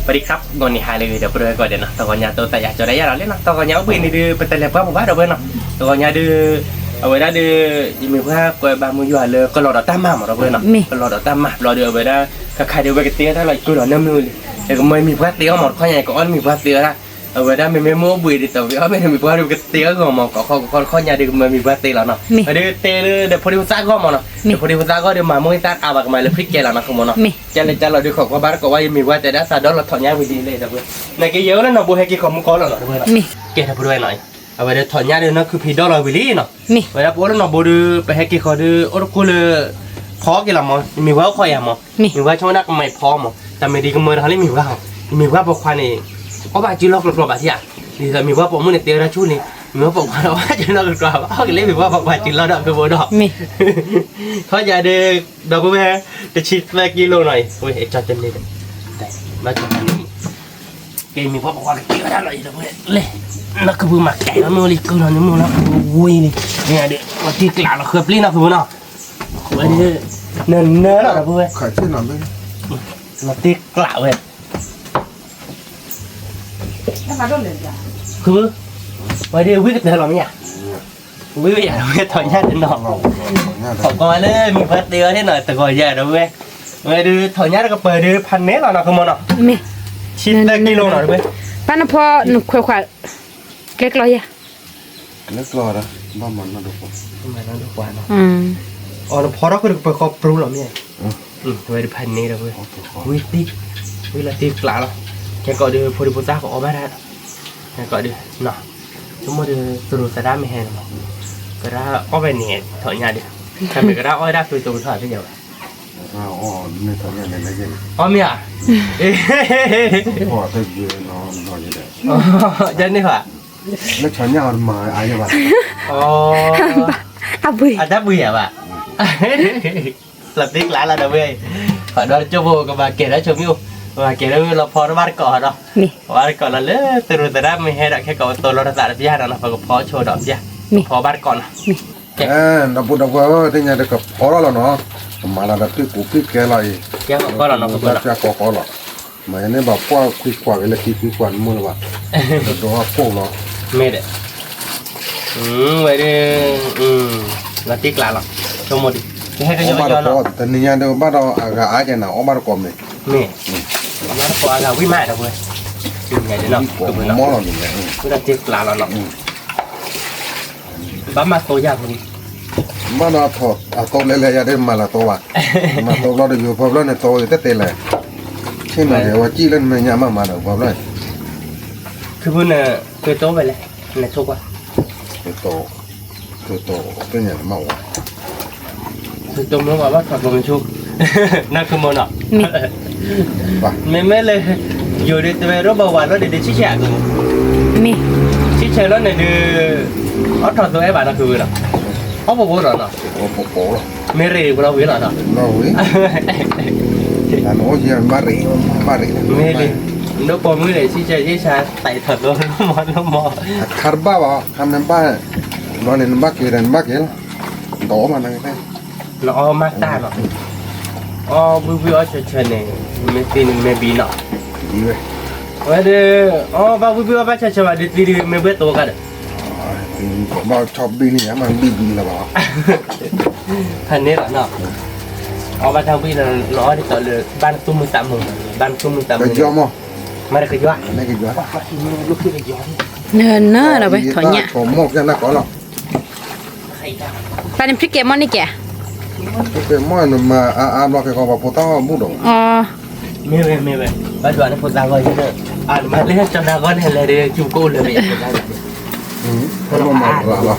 สวัสดีครับ ဂီၤနံၤဟါလၢအဂ့ၤ ဒီပုၢ်ဝဲၢ်ကိးဂၤဒဲးနီၤ, တဂီၤညါ တၢ်သးယၤကၠီဒၣ်ယၤလီၤလံနီၤ, တဂီၤညါအိၣ်ဘှံးန့ၣ်ဒီး ပတလဲၤပှၢ်ပူၤဘၣ် ဒီပုၢ်ဝဲၢ်နီၤ, တဂီၤညါဒီး အဝဲဒၣ်ဒီး ယမ့ၢ်ပှၢ်ကွဲးဘၣ်မုၢ်ယွၤလၢကလီၤဒီးတၢ်မၤမး ဒီပုၢ်ဝဲၢ်နီၤ, ကလီၤဒီးတၢ်မၤဘျီဒီး အဝဲဒၣ် ခါခါဒီး အဝဲကတ့ထီၣ်တၢ်လီၤ ယကၢၢ်ဒီးနၢမုၢ်လံ, ယကမၤမ့ၢ်ပှၢ်တ့အီၣ်မး တခီညါ ယကအီၣ်မ့ၢ်ပှၢ်တ့အီၣ်ဒၣ်, အဝဲဒၣ်မ့မ့ၢ်မ့ၢ်အိၣ်ဘှံးဒီး တဝံၤအီၣ်မ့ၢ်မ့ၢ်ပှၢ်ဒီး ပကတ့အီၣ်ဂီၤမး ကီခီကီခီ တခီညါဒီး ကမၤမ့ၢ်ပှၢ်တ့လီၤနီၤ, ဒီးတဲလၢဒီးဖိဒံဖိသၣ်ဂီၢ်မးနီၤ, ဒီးဖိဒံဖိသၣ်ဂီၢ်ဒီး မၤမိၢ်သၣ်အါဘၣ် ကမၤလၢဖံးကဲလီၤနီၤ ဃိမးနီၤ, ကဲလၢကၢ်လီၤဒီး ခိးကွၢ်ဘၣ်တကိးဝဲ ယမ့ၢ်ပှၢ်တဲဒၣ်သးဒီလီၤ ထီၣ်ညၣ်ဝံၤလံလၢ ဒီပုၢ်ဝဲၢ်, နာ်က့ယဲအိၣ်လၢနီၢ်ဘိဟဲက့ၤဃီၤမူကီၢ်လီၤနီၤ ဒီပုၢ်ဝဲၢ်နီၤ, ကဲဒီပုၢ်ဝဲၢ်နီၤ, အဝဲဒီးထီၣ်ညၣ်ဒီး နီၢ်ခုဖံးဒီလီၤဝံၤလံနီၤ, ဝဲဒၣ်ပအိၣ်လၢနီၢ်ဘိဒီး ပဟဲက့ၤဃီၤဒီး အိၣ်တကိၢ်လၢ ဖီက့ၤလီၤမး, မ့ၢ်ဝဲအိၣ်ခိးယၤမး, မ့ၢ်ဝဲဆိကမိၣ်ဒၣ်ကမၤဖီမး, တၢ်မ့ၢ်ဒ်ကမၢဒီးဟီလၢမ့ၢ်ဝဲဟီ, မ့ၢ်ဝဲပိာ်ခွါန့ၣ် အီၣ်ဘၣ်စုလီၢ်ကျိၤကျိၤဘၣ်ထံဧါ, ဒ်သိးမ့ၢ်ဝဲပိာ်မုၣ်န့ၣ် တဲဝဲဒၣ်ဆူၣ်န့ၣ် မ့ၢ်ဝဲပိာ်ခွါဒီး အီၣ်ဘၣ်စုလီၢ်ကျိၤကျိၤဘၣ်, အီၣ်က့ၤလၢမ့ၢ်ဝဲပိာ်ခွါစုလီၢ်ဒီး ဖဲဘိဒီး ခီယၤဒီး ဒီပုၢ်ဝဲၢ် တဆံသၢကံလိနီၤအံၤ, ဝဲအကၠီတန့ၢ်ဒီး ဘၣ်ကၠီတန့ၢ်, ကဲမ့ၢ်ပှၢ်ပှၢ်ကတ့ဝဲဒၣ်လီၤအံၤ ဒီပုၢ်ဝဲၢ်, လၢ နီၢ်ခုဖံးမၤကဲလီၤမ့ၢ်အိၣ်လံ ကုၢ်နီၤ နမ့ၢ်အိၣ်လီၤ ဝံၤလံ, န့ၣ်ဒီး ဝဲတ့ကျးလီၤ ဃၢၤပျံၤနီၢ်ခုဖံးနီၤ, ဝဲဒၣ် နနၢလီၤ ဒီပုၢ်ဝဲၢ်, လီၤတ့ကျးဝဲ ဃု, ဝဲဒၣ်ဝံကတၢၢ်လီၤမ့ၢ်ဧါ, ဝံဝဲယၤ ဝဲထီၣ်ညၣ်တနီၤ, ထီၣ်ကီးဝဲလၢမ့ၢ်ပှၢ်တ့အီၤန့ၣ်နီၤ တဂီၤယၤ ဒီပုၢ်ဝဲၢ်, ဝဲဒၣ်ထီၣ်ညၣ်တကပၤဒီး ဖးန့ၣ်လီၤနီၤ ဃိမးနီၤ, ဆံသၢကံလိနီၤ ဒီပုၢ်ဝဲၢ်, ဘၣ်နဖီနခွဲးခွါ ကျဲကျီယၤ လၢကျီဒီး ဘၣ်မၤနီၢ်ဒိၣ်ပှၢ်, မၤနီၢ်ဒိၣ်ပှၢ်နီၤ, အီၤနဖီထီၣ်ဃုာ်ဒီးကပၢၤဃီပြူလီၤမ့ၢ်, ဝဲဒၣ်ဖးန့ၣ်ဒီးဝဲ, ဝံတံၢ်, ဝံလီၤတ့ကျးလီၤ, ခဲကိးဒီး ဖိဒံဖိသၣ်ကအီၣ်ဘၣ်ဒၣ်, ခဲကိးဒီး, ဆိကမိၣ်ဒီး သရူးသရၣ်မ့ၢ်ဟဲန့ၣ်မး, ကရၣ်အီၣ်ဝဲန့ၣ် ထီၣ်ညၣ်ဒီး, တၢ်မ့ၢ်ကရၣ်အီၣ်ဝဲဒၣ်ဖုတိၤကထီၣ်သ့ၣ်ညါဘၣ်, အီၣ်မ့ၢ်ဧါ, ယန့ၢ်ဘၣ် လၢဆီညၣ်အီၤတမၤအါယဘၣ်, အဘှံး အတၢ်ဘှံးယၤဘၣ်, လီၤတ့ကျးလီၤဒီးဝဲ, ဒီးကၠိဖိကဘၣ်ကဲၤဒီးဆိမ့ၢ်အိၣ်, ကဘၣ်ကဲၤဒီးလီၤဖီတဘၣ်တကိးဒီး, ဘၣ်တကိးလီၤလၢသရူးသရၣ်မ့ၢ်ဟဲဒီး ခဲကိးပတိၤလီၤတသးတပျၢ်နီၤ ပကဖီဆိဒီးပျၢ်, ဖီဘၣ်တကိးနီၤ, ဒီပုၢ်ဒီဝဲၢ်သ့ၣ်ညါဒီးကဖီထီၣ်လီၤနီၤ, ကမၤလီၤဒီးပံၢ်ကူပံၢ်ကဲလီၤအံၤ, ကၢ်ကီလီၤနီၤ ပကဘၣ်ကၢ်ကီကီလီၤ, မ့ၢ်န့ၣ်ဘၣ်ပှၢ်ခွံခွါက့ၤလၢခံခွံခွါန့ၣ်မိၢ်လၢၤဘၣ်, ဒီးဒိးအကိၣ်လီၤ, မ့ၢ်ဒီး ဝဲဒၣ်, လီၤတ့ကျးလီၤ, ဆိကမိၣ်ဒီး, ကဟဲကညီကညီနီၤ, တနံၤညါဒီးဘၣ်ဒီးအဂၤအါကဲနၤ အီၣ်ဘၣ်တကိးမ့ၢ်, မ့ၢ်, အီၣ်ဘၣ်တကိးအဂၤဝံၣ်မးဒီးဝဲ, မ့ၢ်ဒီးနီၤ, ဝံၣ်ဒီးတ့ကျးလီၤနီၤ, ဘၣ်မၤသိယၤဖိန့ၣ်, ဘၣ်ဒီးထီၣ်အသိလဲၤလဲၤယၤဒီးမၤလၢသိဘၣ်, မၤသိဘျီဒီးယိၤဖီဘျီန့ၣ်သိတတဲလဲၣ်, ဆ့ၣ်နီၤဒီးဝဲကံၣ်လၢနမဲာ်ညါမးမးဒီးဖီဘျီ, ခုဖုန့ၣ်, ကတိၢ်ဝဲလဲၣ်, နထိၣ်ကွၢ် ကတိၤ, ကတိၤသ့ၣ်ညါမးဝဲ, ကတိၤမ့ၢ်ဝဲဘၣ်ထီၣ်ကျိၤမ့ၢ်ဆူ, နၢ်ခုမီၤနီၤ, မ့မ့ၢ်လၢ, ယိၤဒုးတဝဲရိၣ်ဘၣ်ဝၤလီၤဒုးဒုးဆံၣ်ဆဲးအကမူ, ဆံၣ်ဆဲးလီၤန့ၣ်ဒုး, အီၣ်ထီၣ်သိအဲၣ်ဘၣ်နီၢ်ခုဝံၤလီၤ, အီၣ်ပှဲၤပှဲၤလီၤနီၤ, မ့ၢ်ရ့ၣ်ပလီၤဝံၤလီၤနီၤ, မ့ၢ်လံ, ဒိၣ်ပိာ်မုၣ်န့ၣ် ဆံၣ်ဆဲးဆံၣ်ဆဲး သးထီၣ်သိလီၤမီၢ်လီၤမီၢ်, ခါတဘၣ်ဘၣ်, ခါမ့ၢ်ဘၣ်, ဘျီန့ၣ်နဘၣ်က့ၤဒီးနဘၣ်က့ၤလီၤ, ဒီးအီၣ်မးနကဲ နအီၣ်မးတၢ်နီၤ, အီၣ်ဘှံးဘှံးအီၣ်ဆၢဆၢန့ၣ်, မ့ၢ်သံန့ၣ်မ့ၢ်ဘံနီၤ, ဝဲဒၣ်, အီၣ်ဘၣ်ဘှံးဘှံးအီၣ်ဘၣ်ဆၢဆၢဘၣ်ဒ်သံဒ်မ့ၢ်ဘှဲၣ်သိကါဒီး, ဘၣ်ဆီဘံန့ၣ်မ့ၢ်ဘံဘံလၢၤဘၣ်, ဖဲန့ၣ်လီၤနီၤ, အီၣ်ဘၣ်တၢ်ဘှံးလီၤ နအီၣ်ဒ်သိးလၢ ဘၣ်နသူၣ်မုာ်သးမုာ်, ဘၣ်နသူၣ်မုာ်သးမုာ်, မၤတကယွၤ, နနၢ်ဒီးဝဲထီၣ်ညၣ် ပၢ်န့ၣ်ဖံးကဲမီၢ်န့ၣ်ကဲ, ဖံးကဲမီၢ်နမၤအါအါဘျီကဲကီးပှၤဖိသၣ်ဂီၢ်ဘူၣ်ဒီး, မ့ၢ်ဝဲမ့ၢ်ဝဲ, ဘၣ်ဒွးန့ၣ်ဖိသၣ်ဂီၢ်ယဲ, အမၤလၢကၠီဒါဂီၢ်န့ၣ်လဲၤဒီး ကၠူကအိၣ်လၢၤမ့ၢ်,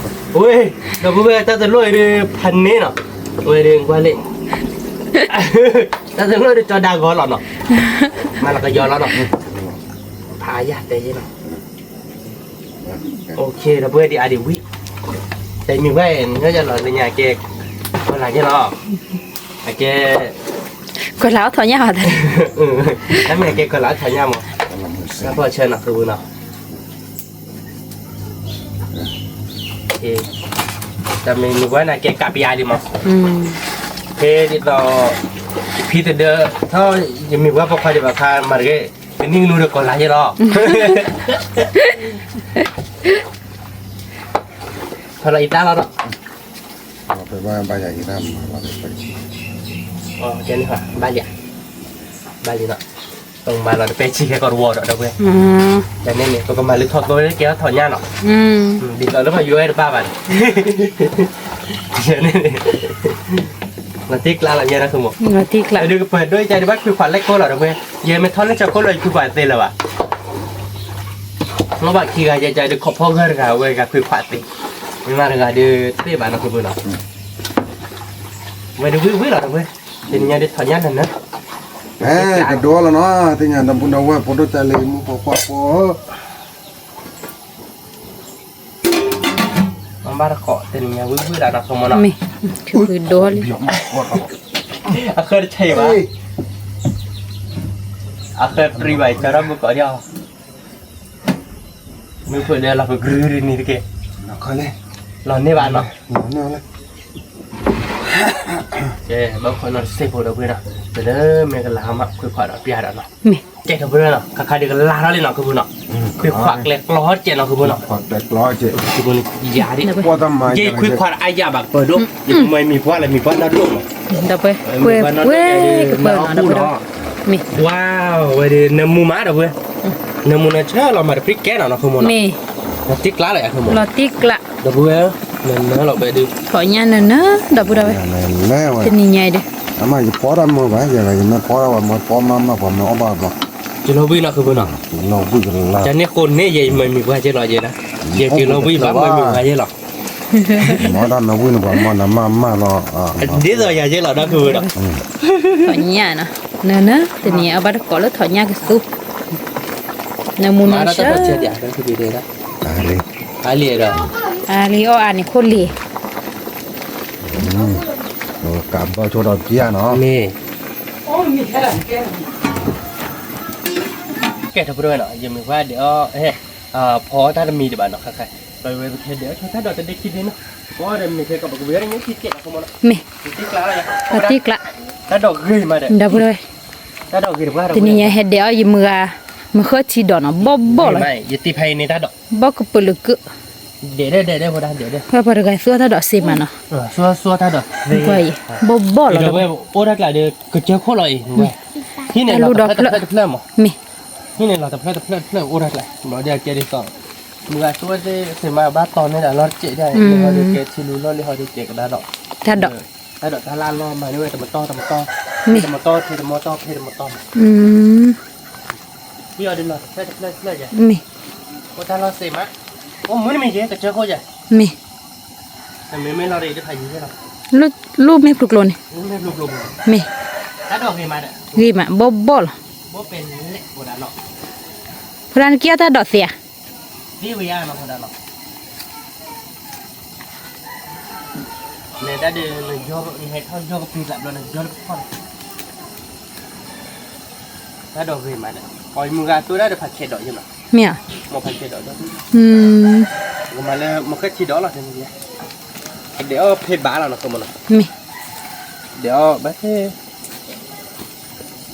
ဝဲ, ဒီပုၢ်ဝဲၢ်တၢ်တလိၣ်အံၤဒီး ဖးန့ၢ်နီၤ, ဝဲဒီးကွၢ်လံ, တၢ်တလိၣ်ဒီးကၠီဒါဂီၢ်လီၤနီၤ, မၤလီၤကယီၤလီၤနီၤ, ဖးယၤတဲယဲနီၤ OK ဒီပုၢ်ဝဲၢ်ဒံးအါဒံးဝံၤ, တမံၤဝဲ နညီယလီၤလၢညါကဲ, ကွၢ်လၢ်ကဲလီၤ, အကဲ, ကွၢ်လၢ်အီၣ်ထီၣ်ညၣ်, တမ့ၢ်အကဲကွၢ်လၢ်အီၣ်ထီၣ်ညၣ်မး, တၢ်ဖီၣ်ဆၢနီၤ သုနီၤ, တၢ်မ့ၢ်မံၤဝဲန့ၣ်ကဲကးပယါလံမး, ဖဲဒ်သိး, ဖံတဒၢ, ထီၣ်, ယမံၤဝဲပိာ်ခွါဒံးဘၣ်ခါမၤတဂ့ၤ ကနံၣ်ကနူဒီးကီၤလါယဲလီၤ, ဖဲလီၤအံၤတၢ်လီၤဒီး, ဘၣ်လံ, ဘၣ်လံနီၤ, ပကမၤလီၤတပဲဆံခဲကီးတဝီဒီး ဒီပုၢ်ဝဲၢ်, န့ၣ်န့ၣ် ပကမၤလၢထီၣ်သိကဲထီၣ်ညၣ်နီၤ, ဒ်သိးလၢပှၤယိၤဝဲတဘၣ်ဘၣ်န့ၣ်, န့ၣ်န့ၣ်, လီၤတံၢ်ကျါလီၤယဲနီၤ ဃုမိၢ်, ဒုးကပၢၤဒိၣ်ကဒုးဘၣ်ခွံခွးလဲၣ်ကိၢ်လီၤ ဒီပုၢ်ဝဲၢ်, ယဲမ့ၢ်ထီၣ်လၢဆၢခိၣ်လီၤ ယခွံခွးသ့လၢၤဘၣ်, လီၤဘၣ်ခံဂၤယဲကဒုးခီဖီဂၢၢ်တဂၤဝဲဂၤခွံခွးသ့, မ့ၢ်မးတဂၤဒုးသ့ဘၣ်နီၤ ဃုမိၢ်နီၤ, ဝဲဒုးဝံၣ်ဝံၣ်လီၤ ဒီပုၢ်ဝဲၢ်, တနံၤညါဒုးထီၣ်ညၣ်နၤနၤ, ကဒိလီၤနီၤ သ့ၣ်ညါဒီပုၢ်ဒီဝဲၢ် ဖိဒိၣ်ကၢ်လံၤမူဖိခွါဖိ မ့ၢ်ဘၣ်တကိး တနံၤညါဝံၣ်ဝံၣ်ဒၣ်နီၤ ဃုမိၢ်နီၤ, မ့ၢ်, ဒိလံ, အဃၢတဆံးဘၣ်, အဃၢပြံဘၣ် ကၢထီၣ်မုၢ်ကီးဒံးအီၤ, မ့ၢ်ဖုးဒီးလီၤပကရူၢ်ရူၢ်န့ၣ်တက့ၢ်, လီၤန့ၢ်ဘၣ်နီၤ, ကဲ ဘၣ်ခိးနီၤတစဲးဖိဒီပုၢ်ဝဲၢ်နီၤ, ပလၢမ့ၢ်ကလၤမး ခွံခွးဒီးပျၢ်ဒီးနီၤ, မ့ၢ်, ကဲဒီပုၢ်ဝဲၢ်နီၤ ခါခါဒုးကလၤထီၣ်လံနီၤ ဃုမိၢ်နီၤ, ခွံခွးကျဲကျီဟီၣ်စဲးနီၤ ဃုမိၢ်နီၤ, ယၤဒ်, ယခွံခွးအယၣ်ဘၣ်ကပၢၤဒိၣ်, ယမ့ၢ်မံၤပှၢ်လၢမံၤပှၢ်နီၢ်ဒိၣ်နီၤ, ဒီပုၢ်ဝဲၢ်, ပှဲၤပှဲၤကပၢၤနီၤ ဒီပုၢ်ဒီး, မ့ၢ်, ဝါဝဲဒ်နမူမး ဒီပုၢ်ဝဲၢ်, နမူနဆၢလီၤမၤတဖျၢၣ်ကဲနီၤနီၤ ဃုမိၢ်နီၤ, မ့ၢ်, လီၤတံၢ်ကျါလီၤယၤ ဃုမိၢ်နီၤ, လီၤတံၢ်ကျါ, ဒီပုၢ်ဝဲၢ်, နနၢလီၤဘဲဒုး, ထီၣ်ညၣ်နနၢ ဒီပုၢ်ဒီဝဲၢ်, တနံၤညါအံၤဒီး, အမ့ၢ်ယဖီတၢ်မုာ်ဘၣ် ယမ့ၢ်ဖီတၢ်ဝဲမ့ၢ်ဖီမးမးပှၤမ့ၢ်အီၣ်ဘၣ်ဘျီ, ယလီၤဝံၣ်နီၤ ဃုမိၢ်နီၤ, ယလီၤဝံၣ်ကလါ, တၢ်န့ၣ်ဃိန့ၣ် ယမ့ၢ်မံၤပှၢ်ကဲလီၤယဲနီၤ, ယက့ၤလီၤဝံၣ်ဘၣ်မ့ၢ်မံၤပှၢ်ကဲလီၤ မ့ၢ်တၢ်နဝံၣ်န့ၣ် ပှၤမၤနမၤမးလီၤ, ဒ်သိးယၤယဲလီၤ ဒီပုၢ်ဝဲၢ်ဒီး, ထီၣ်ညၣ်နီၤ, နနၢ, တနံၤအဘၣ်တကိးလၢထီၣ်ညၣ်ကသူ, နမူနဆၢ, အါလံဒီး, အါလံအီၣ်အါန့ၣ်ခိၣ်လံၤ, ကးဘီဆိဒီးပျၢ်နီၤ, မ့ၢ်, ကဲ ဒီပုၢ်ဝဲၢ်နီၤ ယမ့ၢ်ပှၢ်ဒဲးအီၣ်, ဖီတၢ်တမံၤဒံးဘၣ်နီၤ ခါခါ, ပဝဲပခဲဒဲးအီၣ်ဆိတၢ်ဒိးတဒ့ခံဒ့နီၤ, ပအီၣ်ဒီးမ့ၢ်ခဲကီး ပကဝံၤအီၣ်ဒီးညၣ်ခံကဲးနီၤ မ့ၢ်, တံၢ်ကျါ, တံၢ်ကျါ, တၢ်ဒိးဂ့ၤမးဒီး, ဒီပုၢ်ဝဲၢ်, တၢ်ဒိးဂ့ၤတပှၢ် တနံၤညါဟဲဒဲးအီၣ် ယမုၢ်ဂၤ, မုၢ်ဃၢထံဒီးနီၤ ဘီၣ်ဘီၣ်လီၤ, ယတံၢ်ဖဲအံၤန့ၣ်တၢ်ဒိး, ဘီၣ်ကပၢၤလၢကၢး, ဒဲးဒဲးဒဲးဒဲးဖိဒၣ်ဒဲးဒဲး, ပှၤတဂၤသူအီၣ်တၢ်ဒိးစ့မးနီၤ, သူအီၣ်တၢ်ဒိး, ဘီၣ်ဘီၣ်လီၤ, အိၣ်တၢ်ကျးဒီး ကစၢၢ်ခိၣ်လီၤအံၤ, ဟံၣ်န့ၣ်လီၤတဖျၢၣ်တဖျၢၣ်တဖျၢၣ်မး, မ့ၢ်, ဟံၣ်န့ၣ်လီၤတဖျၢၣ်တဖျၢၣ်တဖျၢၣ်အိၣ်တၢ်ကျး, ဘျီဒ်အကဲဒ်သိး, မုၢ်ဂၤသူဝဲသ့ၣ်စ့မးဘၣ်တီၤန့ၢ်ဒၣ်လီၤတစဲးဒ်အံၤ, လၢဟီဒုးကဲထံလူလီၢ်လံဟီဒုးကဲကဒါဒီး, တၢ်ဒိး, တၢ်ဒိးတၢ်လၢအလီၢ်မးန့ၣ်ဝဲတမတီၢ်တမတီၢ်, ဖဲတမတီၢ်ဖဲတမတီၢ်ဖဲတမတီၢ်မး, ဟံၣ်အီၤဒုးလီၤတဖျၢၣ်တဖျၢၣ်တဖျၢၣ်ယဲ, မ့ၢ်, အိၣ်တၢ်လီၢ်စ့မး, အိၣ်မုၢ်နမံၤယဲ ကစၢၢ်ခိၣ်ယဲ, မ့ၢ်, မ့မ့ၢ်လီၤဒီးတဖးယံၤယဲလီၤ, လူၢ်မ့ၢ်ဖျိကျိန့ၣ်, မ့ၢ်, တၢ်ဒိးဂ့ၤမးဒီး, ဂ့ၤမး ဘီၣ်ဘီၣ်လီၤ, ဘီၣ်ပဲလဲၣ်, ဖိဒၣ်နက့အီၣ်တၢ်ဒိးသ့ဧါ, သ့ဝဲယါနီၤဖိဒၣ်လီၤ နတၢ်ဒုး နဟဲထီၣ်ယီၢ်ကပံၤသးဘျီ နယီၢ်တဖီၣ်န့ၣ်, တၢ်ဒိးဂ့ၤမးဒီး ပှၤမုၢ်ဂၤသိတၢ်ဒီးဖးဆဲးဒိးယဲလီၤ, မ့ၢ်ဧါ, မ့ၢ်ဖးဆဲးဒိးဒီး, ကမၤလၢမုၢ်ဃၢထံဒီးလီၤ, ကဒဲးအီၣ်ဖဲဘၣ်လီၤနီၤ ကမနီၤ, မ့ၢ်, ဒဲးအီၣ်ဘၣ်သ့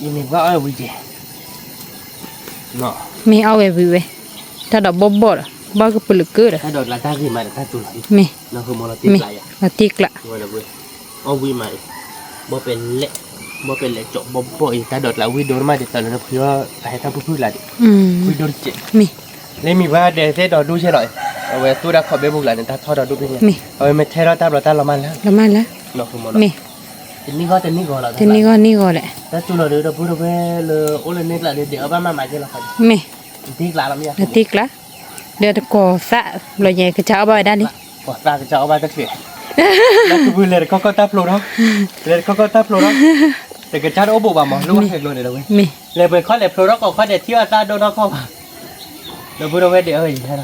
ယမ့ၢ်ပှၢ်အီၣ်ဝံၤကဲ, မ့ၢ်အီၣ်ဝဲဝံၤဝဲ, တၢ်ဒိးဘီၣ်ဘီၣ်ဒီး ဘီၣ်ကပၢၤလၢကၢဒီး, တၢ်ဒိးကျါတၢ်ဂ့ၤမးဒီးတၢ်တူၢ်လီၤ, မ့ၢ်, မ့ၢ်, လီၤတံၢ်ကျါ, အီၣ်ဝံၤမးအံၤ, ဘီၣ်ပဲလဲၣ်, ဘီၣ်ပဲလဲၣ်ကၠီဘီၣ်ဘီၣ်အံၤ တၢ်ဒိးကျါဝံၤဒိၣ်မးဒ်သိးလၢနဖုအီၣ် တၢ်ဟဲထီၣ်ဖုၣ်ဖုၣ်လၢဒံး, ဝံၤဒိၣ်တစဲး, မ့ၢ်, လၢမံၤပှၢ်ဒဲးသ့ၣ်ဒီးဒူၣ်ဆဲးလီၤ, အဝဲသူၣ်တၢ်ခီၣ်ဘဲပူၤကျါန့ၣ် တၢ်ထီၣ်ဒီးဒူၣ်ဖဲန့ၣ်, မ့ၢ်, အဝဲမ့ၢ်ထဲထီၣ်တၢ်ဘျီတၢ်လီၤမးလၢ, လီၤမးလၢ, မ့ၢ်, တနံၣ်ဂီၢ်တနံၣ်ဂီၢ်လီၤ, တနံၣ်ဂီၢ်နံၣ်ဂီၢ်လဲၣ်, တၢ်တူၢ်လီၤဒီး ဒီပုၢ်ဒီဝဲၢ်လၢအိၣ်လၢန့ၣ်ကျါဒီး ဒဲးအီၣ်ဘၣ်မးမးကဲလီၤ, မ့ၢ်, တံၢ်ကျါလီၤမ့ၢ်, တံၢ်ကျါ, ဒီးတကိးသး, ဘျီညါကစၢ်အီၣ်ဘၣ်ဝဲဒၣ်လံ, ကိးသးကစၢ်အီၣ်ဘၣ်တၢ်ချ့, လၢကဘုးလဲၤတခီခီတၢ်ဖျိထီၣ်, လဲၤတခီခီတၢ်ဖျိထီၣ်, တကစၢ်တအိၣ်ဘူးဘၣ်မး လၢဝဲဟဲကျိန့ၣ်လီၤဝဲ, မ့ၢ်, လဲၤပှဲၤခီလဲၤဖျိထီၣ်ကိးခီဒဲးထံၣ်အသးဒိၣ်ထီၣ်ခီဘၣ်, ဒီပုၢ်ဒီဝဲၢ်ဒဲးအီၣ်ဝံၤ,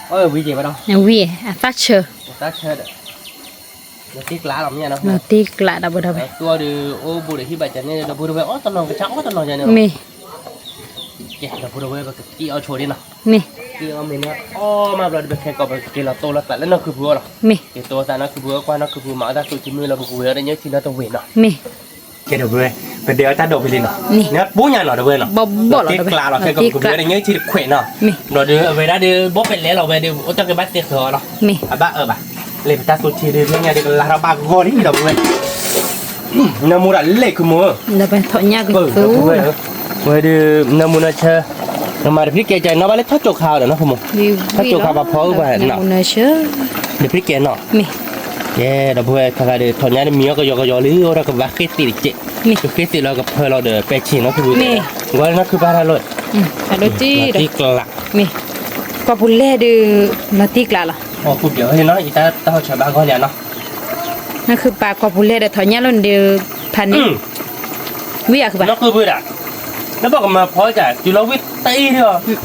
အီၣ်ဝံၤကဲဘၣ်ဒီး, ဝံၤ, အသၣ်ဆၢ, အသၣ်ဆၢဒီး လီၤတံၢ်ကျါလီၤမ့ၢ်နီၤ, လီၤတံၢ်ကျါဒီပုၢ်ဒီဝဲၢ်, သူအီၣ်ဒီးအိၣ်ဘူးဒီးဟံၣ်ဘၣ်ကန့ၣ် ဒီပုၢ်ဒီဝဲၢ်အီၣ်တနီၤကစၢ်အီၣ်တနီၤယါန့ၣ်, မ့ၢ်, ကဲ ဒီပုၢ်ဒီဝဲၢ် ပကတံၢ်အီၣ်ဆိဒ်နီၤ, မ့ၢ်, တံၢ်အီၣ်မ့ၢ်န့ၣ် အီၣ်မးဘျီဒီး ပခဲကိးပကက့ၤလီၤတိလီၤသးလၢနီၢ်ခုပူၤအီၤလီၤ, မ့ၢ်, က့ၤတိသးနီၢ်ခုပူၤအီၤ ကွၢ်နီၢ်ခုပူၤမၤအီၣ်တၢ်သူၣ်ထံမုၢ်လီၤ ပကဝဲၤအီၤဒီးညၣ်ထံနီတဝ့ၤနီၤ, မ့ၢ်. ကဲဒီပုၢ်ဝဲၢ်, ပဒဲးအီၣ်တၢ်ဒိးဖဲလံနီၤ, နပူညါနီၤဒီပုၢ်ဝဲၢ်နီၤ, နသ့ကျးလီၤ ခဲကဘျုးဝဲဒၣ်ညၣ်ထံတခွဲးနီၤ, ဘျီဒီးအဝဲဒၣ်ဒီး ဘီၣ်ပဲလဲလီၤဝဲဒီး အိၣ်တၢ်ကဘၣ်သ့ဃၢၤအီၤလီၤ, အဘၣ်အၢဘၣ်, လဲၤပတၢ်သူထံဒီး လၢညါဒီးကလါထီၣ်ဘၣ်ဂီၢ်လံဒီပုၢ်ဝဲၢ်, နၢမူဒၣ်လဲာ်ခုမိၢ်, ဝဲဒီး နၢမူနၢဆၢ, နမၤတဖံးကဲကဲနီၤ ဘၣ်လၢထီၣ်ကၠိခါအီၤဒီးနီၤ ခိမိၢ်, ထီၣ်ကၠိခါပှၤဖီအုၣ်ပှၤနီၤ, တဖံးကဲနီၤ, ကဲဒီပုၢ်ဝဲၢ် ခဲခါဒီး ထီၣ်ညါဒီးမံၤအီၣ်ကယီကယီလံ အိၣ်ဒီးကဘၣ်ဃ့သ့ၣ်တကဲး, ကဃ့သ့ၣ်လီၤကဖၢလီၤဒီးပဲာ်ဆံးနီၤ ခိမိၢ်, ဂီၤလၢနီၢ်ခုပၢ်တၢ်လီၢ်, လီၤတံၢ်ကျး, ကွၢ်ပူၤလဲၢ်ဒီး လီၤတံၢ်ကျးလီၤ, အီၣ်ဖူကဲၤအီၤနီၤ ယတၢ်ဟီၣ်ဆၢဘၣ်ဂီၢ်လံနီၤ, နီၢ်ခုပၢ်ကွၢ်ပူၤလဲၢ်ဒီးထီၣ်ညါလီၤဒီး ဖးန့ၣ်, ဝံၣ်အီၤခုပၢ်, နီၢ်ခုပၢ်ဒၣ်, နဘၣ်ကမၤဖီကၢ် တုၤလီၤဝံၣ်တအံၤဒီး,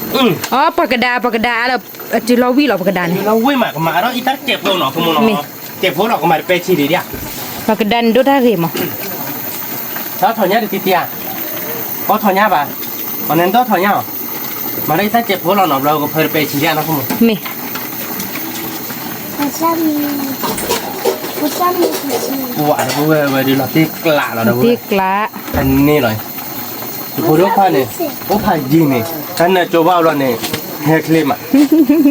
အီ ပှၤကဒါ ပှၤကဒါအါလၢ တုၤလီၤဝံၣ်လီၤ ပှၤကဒါန့ၣ်, တုၤလီၤဝံၣ်မး ကမၤအါထီၣ်အံၤတၢ်ကဲးဖိနီၤ ခိမိၢ်နီၤ, ကဲးဖိလီၤ ကမၤတပဲာ်ဆံးဒံးဒၣ်, ပှၤကဒါန့ၣ်ဒိၣ်တၢ်ဂ့ၤမး, တၢ်ထီၣ်ညါတသံသံဧါ, ကီထီၣ်ညါဘၣ်, အီၤန့ၣ်ဒိၣ်ထီၣ်ညါအီၤ, မၤလၢအံၤတၢ်ကဲးဖိလီၤနီၤ ဘျီကဖၢတပဲာ်ဆံးဒံးနီၤ ခိမိၢ်, မ့ၢ် ပှၤဒီပုၢ်ဝဲၢ်ဝဲဒုးလီၤတံၢ်ကျးလီၤဒီပုၢ်ဝဲၢ်, တန့ၢ်လီၤ, ယဖိဒိၣ်ခွါန့ၣ်, အိၣ်ဖးယံၤန့ၣ်, တၢ်နၢၤကၠိဘၣ်အဘျီန့ၣ်, ဟဲချ့မး, ဝံၣ်တံၢ်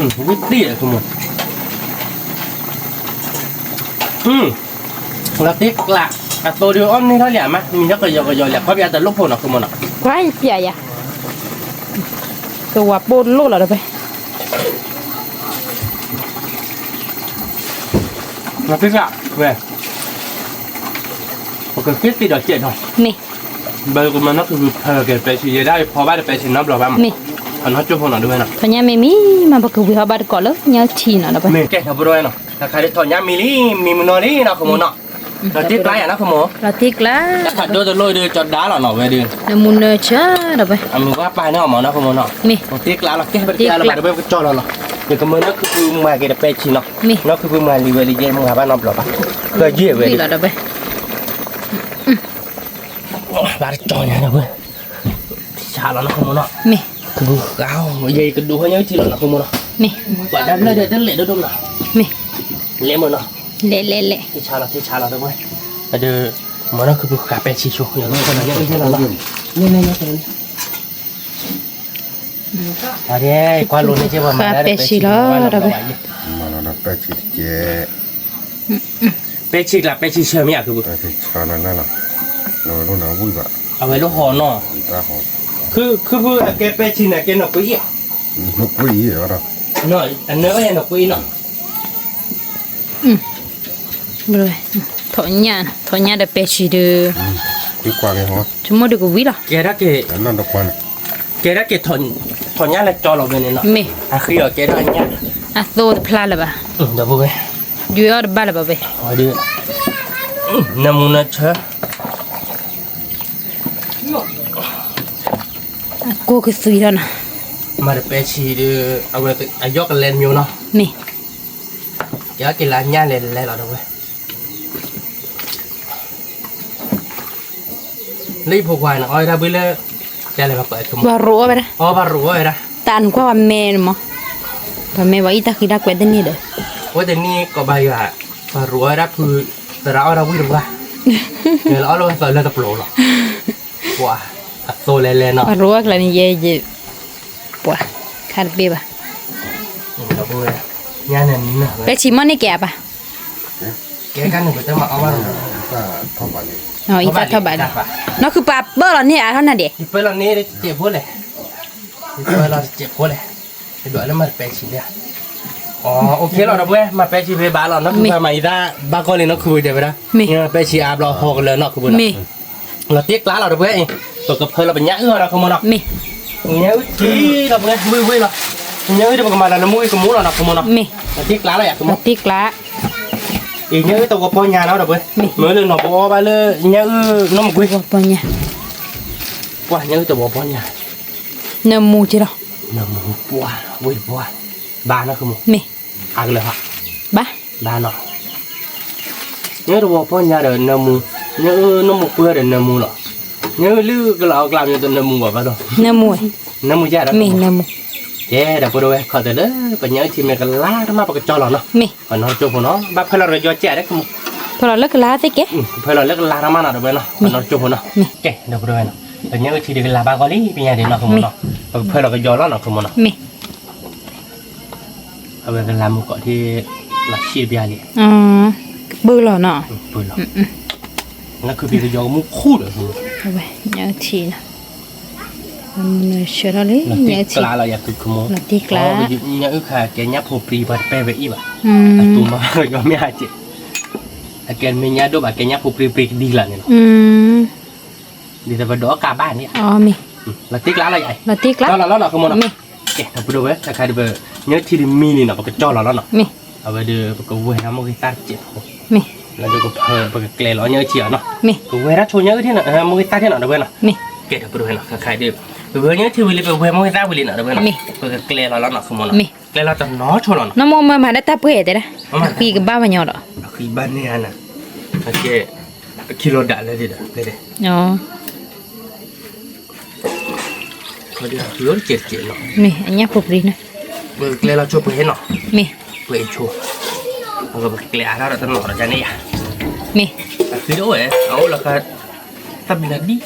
လီၤ ခိမိၢ်, လီၤတံၢ်ကျး, အသိဒုးအီၣ်န့ၢ်ထီၣ်လံမး မံၤထီၣ်ကယီကယီလံ ကွၢ်ပယါတလိၣ်ဖိနီၤ ခိမိၢ်နီၤ, ကွၢ်ပယါယၤ, ကဝၤပိၢ်လိၣ်လီၤဒီးပဲ လီၤတံၢ်ကျး, ဝဲ, ပကဃ့သ့ၣ်ဒီးကဲးဒီး, မ့ၢ်, ဘၣ်ကမၤနီၢ်ခုပၢ်ဖၢက့ၤပဲာ်ဆံး ယဲဒၣ်ယဖီဘၣ်ဒီးပဲာ်ဆံးနီတဘျီဘၣ်မး, မ့ၢ်, အနီၢ်ကၠိဖိနီၤ ဒုးဝဲနီၤ, ထီၣ်ညါမ့ၢ်မံၤမး ပကဝံၤဟီၣ်ဘၣ်တကိးလၢညၣ်ထံနီၤ ဒီးပဲ, မ့ၢ်ကဲထီၣ်ပဒိဝဲနီၤ တခါဒုးထီၣ်ညါမံၤလံ မံၤမုၢ်နီၤလံနီၤ ခိမိၢ်နီၤ, လီၤတံၢ်ကျးယၤနီၤ ခိမိၢ်, လီၤတံၢ်ကျး, ဖးဒိၣ်တလိၣ်ဒုး ကၠီဒါလီၤနီၤ ဝဲဒုး, နၢမူနၢဆၢဒီးပဲ, အမုၢ်ဝါပၢ်န့ၣ်အီၤမးနီၤ ခိမိၢ်နီၤ, မ့ၢ်, လီၤတံၢ်ကျးလီၤ ကဲပတံၢ်ကျးလီၤဘၣ်ဒီးပဲ ပကကၠီလီၤနီၤ, ယကမၢနီၢ်ခုပၢ်မၤက့ၤဒီးပဲာ်ဆံးနီၤ, မ့ၢ်, နီၢ်ခုပၢ်မၤလံဝဲလံ ယဲမၤဘၣ်နီတဘျီဘၣ်, ကယဲၢ်ဝဲဒုး ဘၣ်တကၠီညါဒီးဝဲ, ထံဆါလီၤနီၤ ခိမိၢ်နီၤ, မ့ၢ်, ကဒုဃာ်, ယကဒုးဟီၣ်ညၣ်ထံလီၤနီၤ ခိမိၢ်နီၤ, မ့ၢ်, ပှၤဒါဘျၢၣ်ဒီးတလဲၤဒိၣ်ဒိၣ်နီၤ, မ့ၢ်, လဲၤမ့ၢ်နီၤ, လဲၤလဲၤလဲၤ, ထံဆါလီၤဒီးဝဲ, အဒုး, မ့ၢ်နီၤ ခုပဃာ်ပဲာ်ဆံးဆိ, ညၣ်အုၣ်ထံလီၤနီၤ, လဲၤလဲၤလဲၤ, အဒဲ, ကွၢ်လိန့ၣ်က့ၤပှၤမၤဒါဒီးပဲာ်ဆံး, မၤလီၤဒီးပဲာ်ဆံးတကဲး ပဲဆံးကျါ ပဲဆံးဆၢမ့ၢ်ဧါ ခုပူ, အဝဲလိၣ်ဟီနီၤ, ခုပူအကဲပဲဆံးန့ၣ် ကဲနီၢ်ကွံအံၤ, အနၢဘၣ်ယဲနီၢ်ကွံအံၤနီၤ, ထီၣ်ညၣ်, ထီၣ်ညၣ်ဒီးပဲဆံးဒီး, ဆိကမိၣ်ဒုးကဝံၤလီၤ, ကဲဒၣ်က့ၤ, ကဲဒၣ်က့ၤ, ထီၣ်ညၣ်လၢကၠီလီၤဝဲန့ၣ်နီၤ, မ့ၢ်, အဃံအီၤကဲဒၣ်ညၣ်, အသိတဖျါလၢၤဘၣ်, ဒီပုၢ်ဝဲၢ်, ဒုးအီၣ်တဘၣ်လၢၤဘၣ်ဝဲ, နၢမူနၢဆၢ အကိၢ်ကသွံထီၣ်နီၤ, မၤတပဲဆံးဒီး, အဝဲအယီၣ်ကလဲၤမံၤနီၤ, မ့ၢ်, ကဲက့ၤလၢညၣ်လဲၤလဲၤလီၤဒီးဝဲ, လၢယဖိခွါန့ၣ် အီၣ်ဝဲဒၣ်ဘှံးလၢ, ပှၤရိးအီၣ်ဝဲဒၣ်, ပှၤရိးအီၣ်ဝဲဒၣ်, တၢ်နကွၢ်ပှၤမဲန့ၣ်မး, ပှၤမဲပှၤအံၤတၢ်ဃံတၢ်ကွဲးတန့ၢ်ဒီး, အဝဲတန့ၢ်ကီးဘၣ်ယွၤ, ပှၤရိးအီၣ်ဝဲဒၣ်ဖု, သရၣ်အီၣ်ဝဲဒၣ်ဝံၣ်တဝါ, လဲၤလီၤအီၣ်လၢဝဲသးလၢတပျိၤလီၤ, ပှၤ, အသိလဲၤလဲၤနီၤ, ပှၤရိးအီၣ်ကျါန့ၣ်ယဲယဲ, ပှၤ, ခါတဘ့ၣ်ဘၣ်, ပဲဆံးမီၢ်န့ၢ်ကဲအပၢ် အံသၣ်ထီၣ်ဘးန့ၣ်, နီၢ်ခုပၢ်ပၢၢ်လီၤန့ၢ်အါထီၣ်နၤဒဲး, ယပၢၢ်လီၤန့ၢ်တစဲးဖိလဲၣ်, ယပၢၢ်လီၤတစဲးဖိလဲၣ်, ယဒွးလၢမၤတပဲဆံးလံဧါ, အိၣ်ခ့လီၤဒီပုၢ်ဝဲၢ် မၤပဲဆံးဖဲဘၣ်လီၤ နီၢ်ခုပၢ်မၤအံသၣ်ဘၣ်ကီလံ နီၢ်ခုပၢ်တဲဝဲဒၣ်, မ့ၢ်, ပဲဆံးအါဘျီဟီကလၢနီၢ်ခုပၢ်နီၤ, မ့ၢ်, လီၤတံၢ်ကျါလီၤဒီပုၢ်ဝဲၢ်အံၤ, ပကဖၢလီၤပညၣ်အုၣ်အီၤနီၢ်ခုပၢ်နီၤ, မ့ၢ်, ညၣ်အုၣ်ထံလီၤပုၢ်ဝဲၢ် ဝံၣ်ဝံၣ်လီၤ, ညၣ်အုၣ်ဒီးပကမၤလၢလၢမူဝံၣ်ကမူလီၤနီၢ်ခုပၢ်နီၤ, မ့ၢ်, လီၤတံၢ်ကျါလီၤယၤ, လီၤတံၢ်ကျါ အံၤညၣ်အုၣ်တဝီပီညါနီၤဒီပုၢ်ဝဲၢ်, မ့ၢ်လၢနီၢ်ပအီၣ်ဘၣ်လၢညၣ်အုၣ်နီၢ်မကွ့, ပှၤညၣ်အုၣ်တဝီပီညါ, နၢမူက့လီၤ, နၢမူပှၢ်, ဝံၣ်ပှၢ်, ဘၣ်နီၢ်ခုပၢ်, မ့ၢ်, အကလၢၤဟီ, ဘၣ်, ဘၣ်နီၤ ညၣ်အုၣ်တဝီပီညါဒီးနၢမူ, ညၣ်အုၣ်နီၢ်မူပှၢ်ဒီးနၢမူလီၤ, ညၣ်အုၣ်လၢကလီၤအီၣ်ကျါမ့ၢ်တနၢမူဘၣ်ဘၣ်ဒီး, နၢမူ, နၢမူယၤဒီး, မ့ၢ်နၢမူ, ကဲဒီပုၢ်ဝဲၢ် ခီတဲလၢ ပညၣ်အုၣ်ထံမ့ၢ်ကလါတမးပကကၠီလီၤနီၤ, မ့ၢ်, ပနီၢ်ကၠိဖိနီၤ ဘၣ်ဖဲလီၤတကယီကဲဒီးကမူ, ဖၢလီၤလၢကလၤသ့ကဲ, ဖၢလီၤလၢကလၤတၢ်မးနီၤ ဒီပုၢ်ဝဲၢ်နီၤ, ပနီၢ်ကၠိဖိနီၤ, ကဲ ဒီပုၢ်ဝဲၢ်နီၤ, ပညၣ်အုၣ်ထံဒုးကလၤဘၣ်ကီလံ ပညါဒုးနီၤ ခိၣ်မိၢ်နီၤ, ပကဖၢလီၤကယီၤလီၤနီၤ ခိၣ်မိၢ်နီၤ, မ့ၢ် အဝဲကလၤမုၢ်ကီးထံ လီၤဆံးတပျၢ်လံ, ကပၢလီၤနီၤ, ပၢလီၤ, နခုပံကယီၤကမူၣ်ခူၣ်ဒီး, အဝဲညၣ်အုၣ်ထံနီၤ, ဆၢထီၣ်လံ, လီၤတ့ကျါလီၤ ယၤခုခိၣ်မိၢ်, လီၤတ့ကျါ, ညၣ်အုၣ်ခါကဲညၣ်ဖိပြံပှၤတပဲဝဲအံၤဘၣ်, အတူၢ်မးကယီၤမ့ၢ်ဟါကဲး, အကဲမ့ၢ်ညၣ်ဒိၣ်ဘၣ် ကဲညၣ်ဖိပြံပြံကဒံလီၤန့ၣ်လီၤ, ဒ်သိးပဒိးအီၣ်ကါဘၣ်န့ၣ်, လီၤတ့ကျါလီၤယၤ, လီၤတ့ကျါလီၤလီၤနီၤ ခိၣ်မိၢ်နီၤ, ကဲ ဒီပုၢ်ဝဲၢ် တခါဒုး ပညၣ်အုၣ်ထံဒုးမံလံနီၤ ပကကၠီလီၤလီၤနီၤ, အဝဲဒုး ပကဝဲၢ်ထီၣ်မိၢ်ဂ့ၤသၣ်တစဲးဖိ, လီၤဒုး ပကကျဲလီၤညၣ်အုၣ်ထံအီၤနီၤ, ပဝဲၢ်ထီၣ်ဆိညၣ်အုၣ်ထံနီၤ မိၢ်ဂ့ၤသၣ်ထံနီၤ ဒီပုၢ်ဝဲၢ်နီၤ, ကဲ ဒီပုၢ်ဝဲၢ်နီၤ တခါဒုး ပဝဲၢ်ညၣ်အုၣ်ထံဝံၤလံ ပဝဲၢ်မိၢ်ဂ့ၤသၣ်ဝံၤလံနီၤ ဒီပုၢ်ဝဲၢ်နီၤ, ပကကျဲလီၤလီၤနီၤ ခိၣ်မိၢ်နီၤ, ကျဲလီၤတနီၤဆိလီၤနီၤ, နမိၢ်မၢမၤဒၣ်တၢ်ပှဲၤတဲဒၣ်, အဃံကဘၣ်ပညီဒီး, အဃံဘၣ်န့ၢ်ဧါနီၤ, ကဲ အခံလီၤဒၣ်လဲၣ်ဒ်ဒီး, လီၤတစဲးတစဲးနီၤ, မ့ၢ်အညၣ်ဖိပြံနီၤ, ပကျဲလီၤဆိပှဲၤနီၤ, မ့ၢ်ပှဲၤဆိ, ပကကျဲအါထီၣ်ဒီးတနီၤဒီးန့ၣ်ယၤ, မ့ၢ်အသုတအိၣ်ဝဲ အအိၣ်လီၤခါ တၢ်ဘံနၤဒံၣ်, အမ့ၢ်ဒီး,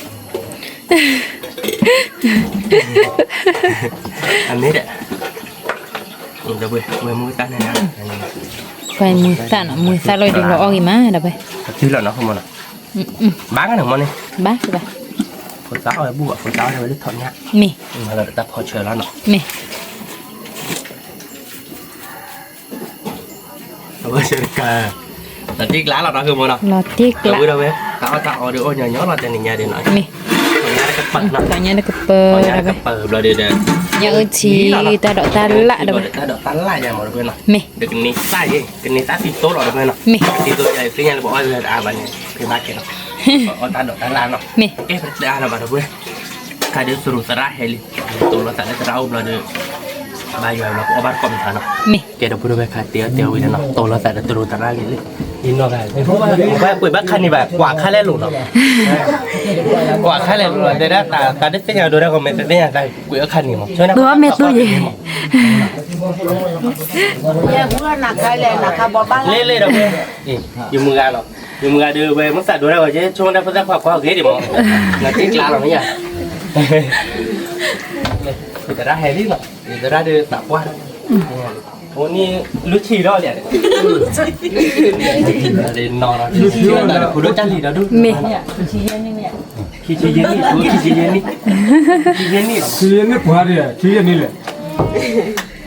ဒီပုၢ်ဝဲၢ် ဝဲၢ်မိၢ်ဂ့ၤသၣ်န့ၣ်, ဝဲၢ်မိၢ်ဂ့ၤသၣ်နီၤ မိၢ်ဂ့ၤသၣ်လီၤဒုးလီၤအီၣ်ဂ့ၤမးဒီပုၢ်ဝဲၢ်, အသုလီၤနီၤ ခိၣ်မိၢ်နီၤ, ဘၣ်ကန့ၣ်မိၢ်န့ၣ်, ဘၣ်ကဘၣ်, ဖိသၣ်အီၣ်ဝဲဘူၣ်ဘၣ် ဖိသၣ်အီၣ်ဝဲလၢထီၣ်ညၣ်, မ့ၢ်, လီၤဒီးတၢ်ဖီဆၢလီၤနီၤ, မ့ၢ် အဝဲတကး, လီၤတံၢ်ကျါလီၤနီၤ ခိၣ်မိၢ်နီၤ, လီၤတံၢ်ကျါ, ဝဲဒၣ်ဝဲ တၢ်အီၣ်တၢ်အီဒုးအိၣ်ညီညီလီၤ တနံၤညါဒုးနီၤ, မ့ၢ်, ညါတကပၤနီၤ, ညါတကပၤ, ညါတကပၤဘျီဒုးဒီး, ညၣ်အုၣ်ထံ, တၢ်ဒိးတၢ်လၣ်ဒီးဝဲ, တၢ်ဒိးတၢ်လၣ်ယါမးဒီပုၢ်ဝဲၢ်နီၤ, မ့ၢ်, ဒီးကန့ၢ်သၣ်ယဲ, ကန့ၢ်သၣ်သံသိလီၤဒီပုၢ်ဝဲၢ်နီၤ, မ့ၢ်, သံသိယါသ့ၣ်ညါလၢပအီၣ်လၢအါဘၣ်န့ၣ် ဖဲဘၣ်ကဲနီၤ, အီၣ်တၢ်ဒိးတၢ်လၣ်နီၤ, မ့ၢ်, ကဲပတအါလီၤဘၣ်ဒီပုၢ်ဝဲၢ်, ခါဒုးသရူးသရၣ်ဟဲလံ, တိၤလီၤသးလၢသရၣ်အိၣ်ဘျီဒီး, ဘၣ်ယွၤလီၤပအီၣ်ဘၣ်တကိးမုၢ်ခါနီၤ, မ့ၢ်, ကဲဒီပုၢ်ဝဲၢ်ခါတဲအီၤတဲအီၤဝံၤဒီးနီၤ တိၤလီၤသးဒီးသရူးသရၣ်လံလံ, ယနီၢ်ဂၤ, ဘၣ်ကွံာ်ဘၣ်ခါန့ၣ်ဘၣ် ကွၢ်ခါလဲၣ်လိာ်နီၤ, ကွၢ်ခါလဲၣ်လိာ် တဲဒၣ်တၢ်တသ့ၣ်ညါဒိၣ်ဒၣ်ကီး မ့ၢ်တသ့ၣ်ညါတၢ်ကွံာ်အခါန့ၣ်မး, ဆိနၢ်ပၢၢ်မ့ၢ်သိယဲ လ့လ့ဒီး, ယမုၢ်ဂၤလီၤ, ယမုၢ်ဂၤဒီးဝဲမ့ၢ်သးဒိၣ်ဒၣ်ဝဲ ဆိကမိၣ်တၢ်ဖိသၣ်ခွါကွၢ်ဂ့ၤဒံးမး, နသ့ၣ်ကျါလီၤမ့ၢ်ယါ, သရၣ်ဟဲလံနီၤ, သရၣ်ဒီးသးပှၢ် အဝဲန့ၣ် လုၢ်ဆံးဒီးလံ, နီၤနီၤ လုၢ်ဆံးဒီး ဖိဒိၣ်ကၢ်လံၤဒီးဒိၣ်, မ့ၢ်, ခံဆံယဲၢ်နံၣ်, ခံဆံယဲၢ်နံၣ်, ခံဆံယဲၢ်နံၣ်, ခံဆံ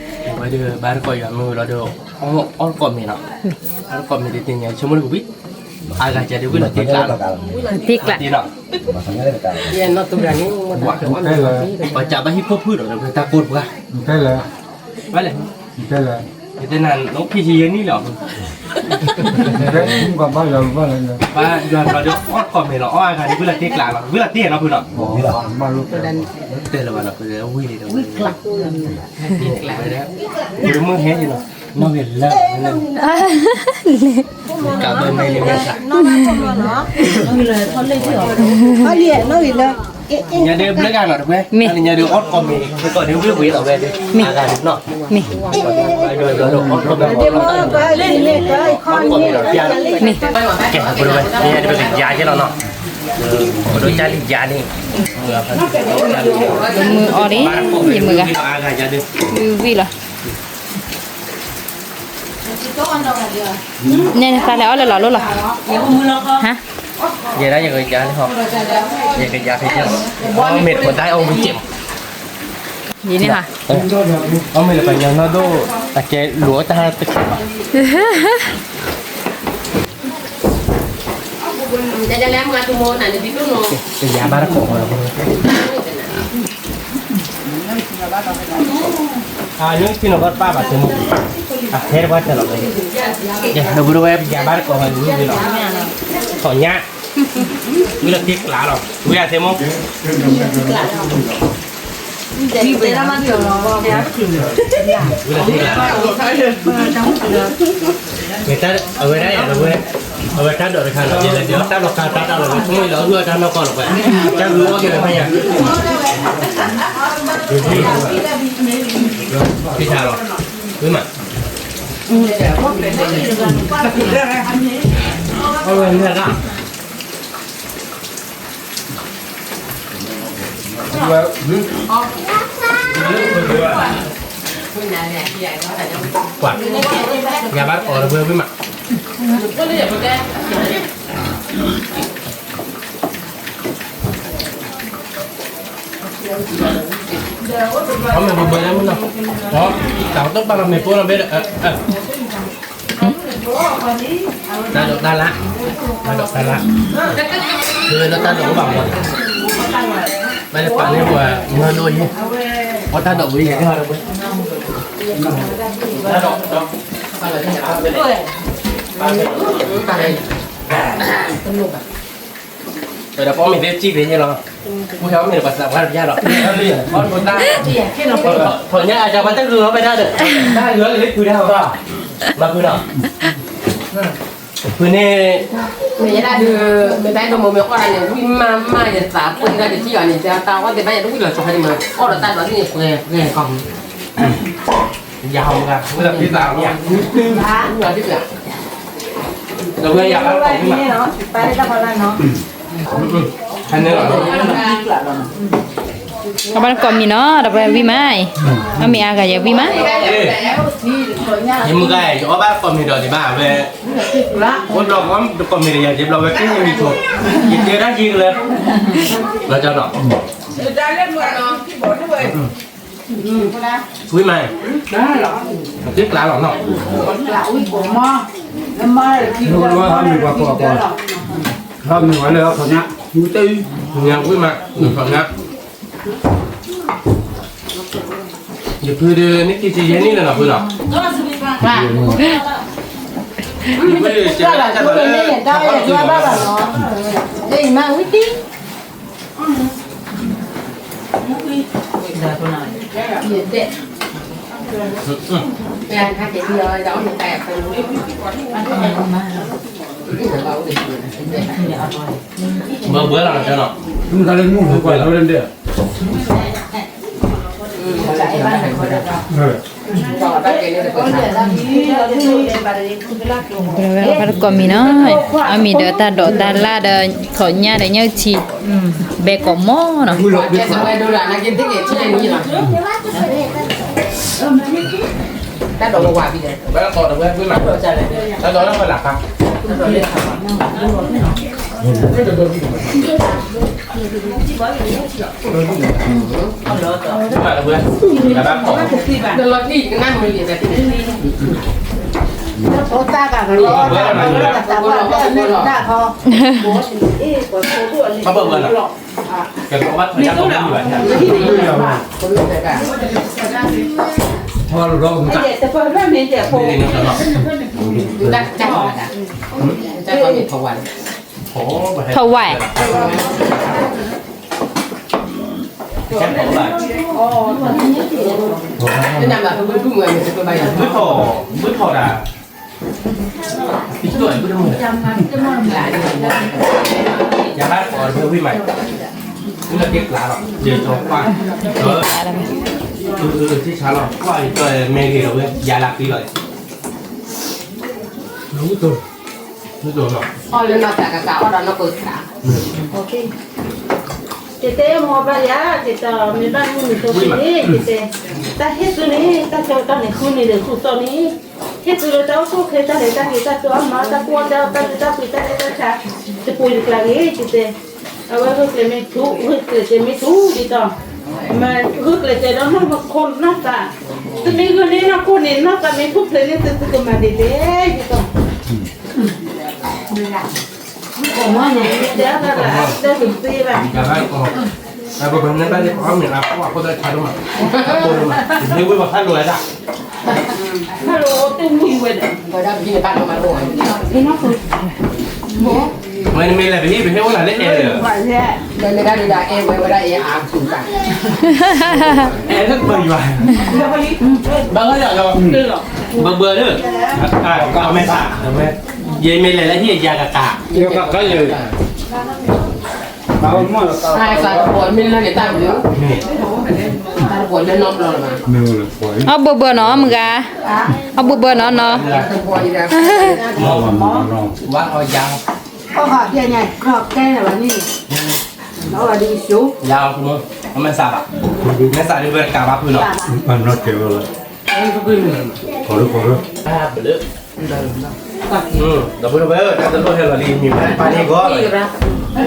ယဲၢ်နံၣ်ပှၤဒီး ခံဆံယဲၢ်နံၣ်လဲၣ်, ဝဲဒီးဘၣ်တကိးယွၤမုၢ်လီၤဒီး, အီၣ်တကိးမ့ၤနီၤ, အီၣ်တကိးမ့ၤဒ်တနံၤ ဆိကမိၣ်တကဝံၤ, အဂၤကဲဒ်ဝံၤလီၤတ့ကျါ, တ့ကျါ, ပှၤကးဘၣ်ဟံၣ်ဖိဖုဒီး တၢ်ကိၢ်တပှၢ်, ဘၣ်လဲၣ်, တဲနၤ နအိၣ်ခံဆံယဲၢ်နံၣ်လီၤ, ဘၣ်ယွၤဘျီဒီး အီၣ်တကိးမ့ၤလီၤ အီၣ်အဂၤဒ်ဝံၤလီၤတ့ကျါလီၤ ဝံၤလီၤတ့နီၤဖုနီၤ, တဲလၢၤဘၣ်နီၤ ဝံၤလံဒီး, မုၢ်ဟဲနီၤ, နီၣ်ဂံၢ်လၢ, ကးဘၢမ့ၢ်လံမ့ၢ်ဆါ ညါဒုးဘျုးဂၤနီၤတပှဲၤ, မ့ၢ်, ညါဒုးအီၣ်တကိးမ့ၤ တကိးဒုးဝံၤဝံၤလီၤဝဲဒုး, မ့ၢ်, အဂၤဒုးနီၤ, မ့ၢ်, အီၣ်တကိးမ့ၤ မ့ၢ်, ကဲ ပဒိဝဲ ညါဒုးပကယၤကဲလီၤနီၤ, ပဒိကၢ်လံယၤန့ၣ်, မုၢ်အီၣ်လံ, ယမုၢ်ဂၤ, ဝံၤဝံၤလီၤ. န့ၣ် သးလဲၤအီၣ်လၢလီၤလိၣ်လီၤ, ဟါ, ယဲဒၣ်ယကယၤန့ၣ်ဟီ, ယကယၤဖဲယဲလီၤ, မ့ၢ်တဖိဒၣ်အီၣ်ဝံၤကဲးမး, ယန့ၣ်ဟါ, အီၣ်မ့ၢ်လၢပှၤညီနီၢ်ဒိၣ်, အကဲလူၤအီၣ်တၢ်တခါဘၣ် ကယၤဘၣ်တကိးမးလီၤ, အန့ၣ်ထံနီၤဘၣ်တပၣ်ဘၣ်သ့ၣ်မး, အဟဲတပှၢ်တၢၢ်လီၤ, ဒီပုၢ်ဝဲၢ်ပယၤဘၣ်တကိးမးလီၤ, ထီၣ်ညၣ်, ဝံၤလီၤတ့ကျါလီၤ, ဝံၤအသ့ၣ်မး မ့ၢ်တၢ်အဝဲဒၣ်ယၤလၢဝဲ, အဝဲတၢ်ဒိးတခါလီၤ, ယလဲၤဒုးအီၣ်တၢ်လီၤခါတၢ်တၢ်လီၤဝဲ ဆိကမိၣ်လီၤအုၣ်အီၣ်တၢ်နီၢ်ကီၢ်လီၤဝဲ, တၢ်ဂုၤအီၣ်က့ၤဝဲဖဲညါ, ဖံဆါလီၤ, ဝံၤမး အ အဝဲန့ၣ်က ပှၤ ယၤဘၣ်အီၤတဝဲဝံၣ်မး အီၣ်မ့ၤဘၣ်ဘၣ်လၢမုၢ်နီၤ, အီၣ် တၢ်ကတိၢ်ပာ်လီၤမ့ၤပိၢ်လီၤဘဲဒီး တၢ်ဒိးတၢ်လၢ်, တၢ်ဒိးတၢ်လၢ်, ဒ်ဝဲလၢတၢ်ဒိးအိၣ်ဘၣ်မီၤ, ဘၣ်လၢပာ်န့ၢ်ပှၤမၢဒိၣ်ယဲ, အီၣ်တၢ်ဒိးဝံၤယဲ, တၢ်ဒိး ဒီးပီၣ်မ့ၤသ့ၣ်စံၣ်သ့ၣ်ညါလီၤ, ပှၤဟဲအီၣ်မ့ၤန့ၣ် ပှၤသးပှၢ်တပျၢ်လီၤ, အီၣ်တၢ်, ထီၣ်ညါအကၢ်ပှၤတၢ်ဂုာ်အီၣ်ဖဲဒၣ်ဒီး, တၢ်ဂုာ်အီၣ်လၢလၢဖုဒၣ်အီၤ, မၤဖုနီၤ, ဖုန့ၣ်, မ့ၢ်ယဲဒၣ်ဒုး, မ့ၢ်တၢ်ဒိၣ်မိၢ်မ့ၢ်အီၣ်ဒၣ်န့ၣ် ဝံၣ်မးမးယသးပှဲၤဒၣ်တထံၣ်အီၤန့ၣ် တၢ်အီၣ်သ့ၣ်ဘၣ်ယတဝံၣ်လီၤဆီဖဲန့ၣ်မး အီၣ်ဒီးတၢ်ဒိးသ့ၣ်န့ၣ်ပှဲၤပှဲၤကီၢ် ယၤဟီမုၢ်ဂၤ ဝဲဒၣ်ဖံသးမ့ၢ်ဧါ, ဝဲဒၣ်ဖံသး, ဒီးဝဲယၤဘၣ်ကိးမံၤမး, အဘၣ်ကိးမံၤနီၤ ဒီးပဝံၣ်မး, အမ့ၢ်အါဂၤယဝံၣ်မး, ယမုၢ်ဂၤ ယအီၣ်ဘၣ်ကိးမံၤဒီးဒံးဘၣ်ဝဲ, အိၣ်ဒီးကိးမံၤဒီးယၤယဘျီဝဲက့ၤမံၤဆိ, ယတဲဒၣ်က့ၤကလၢ, လီၤကဒီး ဝံၣ်မး, သ့ကျါလီၤနီၤ, ဟးမ့ၢ်ပှၤကိးကိး, ဟးမ့ၢ်ဝဲလၢအခီၣ်ညါ, ညါဝံၣ်မး, အခီၣ်ညါ, ယဖုဒုးန့ၣ်က့ၤတယဲၢ်နံၣ်လၢနီၤဖုနီၤ, ယမၤဝံၣ်တံၢ် ဘၢဘၢလီၤနီၤ, ဘၣ်ကိးမံၤနီၤ, အမံၤဒီးတၢ်ဒိးတၢ်လၢ်ဒီး ခီၣ်ညါဒီးညၣ်ထံ, ဘဲကိးမံၤနီၤ တၢ်ဒိးဝဲဝဲ, တၢ်ဒိးလၢဝဲလၢ်ခါ, တၢ်ဒိးလၢဝဲ, တၢ်ဒိးလၢဝဲ, တၢ်ဒိးလၢဝဲ, ထဝဲ, မုၢ်ထီၣ်, မုၢ်ထီၣ်ဒၣ်, ယၤဘၣ်ကိးဝံၣ်မး, မုၢ်လၢက့ၤကျါလီၤ, ယကၠီကွၢ်, ထံဆါလီၤ ကွၢ်ယကၠီမဲဂ့ၤလီၤဝဲ ယၤလၢပျံၤလီၤ, မုၢ်တိၢ်, မုၢ်တိၢ်လီၤ, အီၣ်လၢနီၢ်သးကကးအီၣ်ဒီးနီၢ်ကစၢ် ယတဲမိၢ်ဘၣ်ယၤ ယတဲ မ့ၢ်ဘၣ်မုၢ်နံၤတိၢ်န့ၣ် ယတဲ, တၢ်ဟ့ၣ်သုန့ၣ် တၢ်ကၠီတၢ်န့ၣ် ဃုန့ၢ်ဒီးဃုသီန့ၣ်, ဟ့ၣ်သုလၢတၢ်အိၣ်ဆူၣ်အိၣ်ချ့ တၢ်လဲၤတၢ်က့ၤတၢ်စိတၢ်ကမီၤ တၢ်ကူၣ်တၢ်ပှ့ၤတၢ်လဲၤတၢ်ဆါ, တပူၤယကျါဂ့ၤ ယတဲ, အဝဲဂုာ်ကျဲၤမ့ၢ်ထူ ဂုာ်ကျဲၤမ့ၢ်ထူဒ်သိး, မ့ၢ်ဂုာ်ကျဲၤကဲဒီးနီၢ်ခိနီၢ်သး, သုမ့ၢ်ဂုာ်န့ၢ်နီၢ်ခိန့ၣ် နီၢ်သးမ့ၢ်ထူၣ်ဖျဲးန့ၣ် သုသုကမၤဒ်လဲၣ်ဒ်သိး တဲအသးလၢ တဲကသ့ဘၣ်, ပှၤန့ၢ်ဘၣ်လၢပှၤအီၣ်မ့ၤအါဖှိၣ်အဃိသတးဆါဒိၣ်မး, အဃိဒိၣ်မး, မ့ၢ်ဝံၤပှၤဖးလိာ်ဝဲဒၣ်, ဖးလိာ်တမုာ်ဝဲဒီး, ဝဲနမ့ၢ်လဲၤပဟံၣ်ပဟ့ၣ်အိၣ်နၤလၢအဲၣ်ဒီး, မ့ၢ်ဒၣ်ဒုးဒၣ်အဲၣ်ဝဲဝဲဒၣ်အဲၣ်အါဆူၣ်တၢ်, အဲၣ်လၢပယွၤ, ဘၣ်ဂီၢ်ယၤဒီး, ဘၢဘၢလၢ, အမဲာ်သး, ယမ့ၢ်လဲၤလၢဟံၣ်ယၤကကး, ယကကးယၤ အီၣ်ဘၢဘၢနီၤမုၢ်ဂၤ, အီၣ်ဘၢဘၢနီၤနီၤ, ဝါအီၣ်ယၤ, ကဲန့ၣ်ဘၣ်န့ၣ်, ယၤအီၤဖိမ့ၢ်, အမဲာ်သၣ်ဘၣ်, မဲာ်သၣ်ဒ်ဝဲတကးဘၣ်ဖုးနီၤ, ဒီပုၢ်ဒီဝဲၢ် တၢ်တလိၣ်ဟဲလီၤလံ မံၤဝဲပၢ်န့ၣ်ဂီၢ်, မံၤ